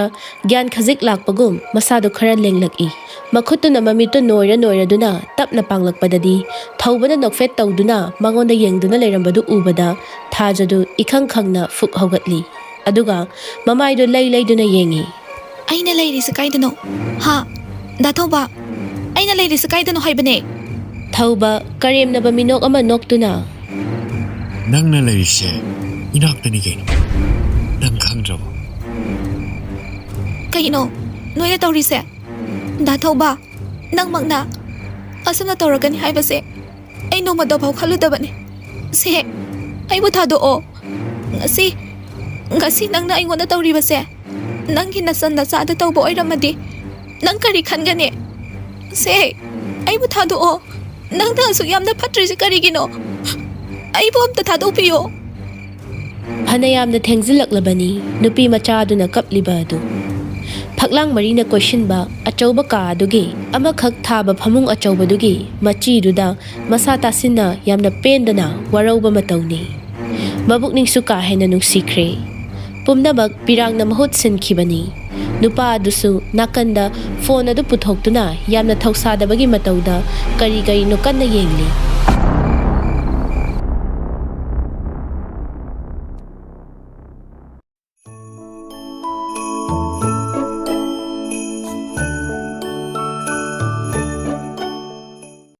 ꯒ꯭ꯌꯥꯟ ꯈꯖꯤꯛ ꯂꯥꯛꯄꯒꯨꯝ ꯃꯁꯥꯗꯨ ꯈꯔ ꯂꯦꯡꯂꯛꯏ꯫ ꯃꯈꯨꯠꯇꯨꯅ ꯃꯃꯤꯠꯇꯨ ꯅꯣꯏꯔ ꯅꯣꯏꯔꯗꯨꯅ ꯇꯞꯅ ꯄꯥꯡꯂꯛꯄꯗꯗꯤ ꯊꯧꯕꯅ ꯅꯣꯛꯐꯦꯠ ꯇꯧꯗꯨꯅ ꯃꯉꯣꯟꯗ ꯌꯦꯡꯗꯨꯅ ꯂꯩꯔꯝꯕꯗꯨ ꯎꯕꯗ ꯊꯥꯖꯗꯨ ꯏꯈꯪ ꯈꯪꯅ ꯐꯨꯛ ꯍꯧꯒꯠꯂꯤ꯫ ꯑꯗꯨꯒ ꯃꯃꯥꯏꯗꯨ ꯂꯩ ꯂꯩꯗꯨꯅ ꯌꯦꯡꯉꯤ꯫ "ꯑꯩꯅ ꯂꯩꯔꯤꯁꯦ ꯀꯥꯏꯗꯅꯣ? ꯍꯥ? ꯗꯥ ꯊꯧꯕ, ꯑꯩꯅ ꯂꯩꯔꯤꯁꯦ ꯀꯥꯏꯗꯅꯣ ꯍꯥꯏꯕꯅꯦ?" ꯊꯧꯕ ꯀꯔꯦꯝꯅꯕ ꯃꯤꯅꯣꯛ ꯑꯃ ꯅꯣꯛꯇꯨꯅ, "ꯅꯪꯅ ꯂꯩꯔꯤꯁꯦ ꯏꯅꯥꯛꯇꯅꯤ ꯀꯩꯅꯣ꯫ ꯅꯪ ꯈꯪꯗ꯭ꯔꯕꯣ?" "ꯀꯩꯅꯣ ꯅꯣꯏꯅ ꯇꯧꯔꯤꯁꯦ? ꯗꯥ ꯊꯧꯕ, ꯅꯪꯃꯛꯅ ꯑꯁꯨꯝꯅ ꯇꯧꯔꯛꯀꯅꯤ ꯍꯥꯏꯕꯁꯦ ꯑꯩ ꯅꯣꯡꯃꯇꯐꯥꯎ ꯈꯜꯂꯨꯗꯕꯅꯤ꯫ ꯁꯦ, ꯑꯩꯕꯨ ꯊꯥꯗꯣꯛꯑꯣ꯫ ꯉꯁꯤ, ꯉꯁꯤ ꯅꯪꯅ ꯑꯩꯉꯣꯟꯗ ꯇꯧꯔꯤꯕꯁꯦ ꯅꯪꯒꯤ ꯅꯆꯟ ꯅꯆꯥꯗ ꯇꯧꯕ ꯑꯣꯏꯔꯝꯃꯗꯤ ꯅꯪ ꯀꯔꯤ ꯈꯟꯒꯅꯤ? ꯁꯦ, ꯑꯩꯕꯨ ꯊꯥꯗꯣꯛꯑꯣ꯫ ꯅꯪꯅ ꯑꯁꯨꯛ ꯌꯥꯝꯅ ꯐꯠꯇ꯭ꯔꯤꯁꯦ ꯀꯔꯤꯒꯤꯅꯣ? ꯑꯩꯕꯨ ꯑꯝꯇ ꯊꯥꯗꯣꯛꯄꯤꯌꯣ꯫" ꯐꯅꯌꯥꯝꯅ ꯊꯦꯡꯖꯤꯜꯂꯛꯂꯕꯅꯤ ꯅꯨꯄꯤ ꯃꯆꯥꯗꯨꯅ ꯀꯞꯂꯤꯕ ꯑꯗꯨ꯫ ꯐꯛꯂꯥꯡ ꯃꯔꯤꯅ ꯀꯣꯏꯁꯤꯟꯕ ꯑꯆꯧꯕ ꯀꯥ ꯑꯗꯨꯒꯤ ꯑꯃꯈꯛ ꯊꯥꯕ ꯐꯃꯨꯡ ꯑꯆꯧꯕꯗꯨꯒꯤ ꯃꯆꯤꯗꯨꯗ ꯃꯁꯥ ꯇꯥꯁꯤꯟꯅ ꯌꯥꯝꯅ ꯄꯦꯟꯗꯅ ꯋꯥꯔꯧꯕ ꯃꯇꯧꯅꯤ꯫ ꯃꯕꯨꯛꯅꯤꯡꯁꯨ ꯀꯥ ꯍꯦꯟꯅ ꯅꯨꯡꯁꯤꯈ꯭ꯔꯦ꯫ ꯄꯨꯝꯅꯃꯛ ꯄꯤꯔꯥꯡꯅ ꯃꯍꯨꯠ ꯁꯤꯟꯈꯤꯕꯅꯤ꯫ ꯅꯨꯄꯥ ꯑꯗꯨꯁꯨ ꯅꯥꯀꯟꯗ ꯐꯣꯟ ꯑꯗꯨ ꯄꯨꯊꯣꯛꯇꯨꯅ ꯌꯥꯝꯅ ꯊꯧꯁꯥꯗꯕꯒꯤ ꯃꯇꯧꯗ ꯀꯔꯤ ꯀꯔꯤꯅꯣ ꯀꯟꯅ ꯌꯦꯡꯂꯤ꯫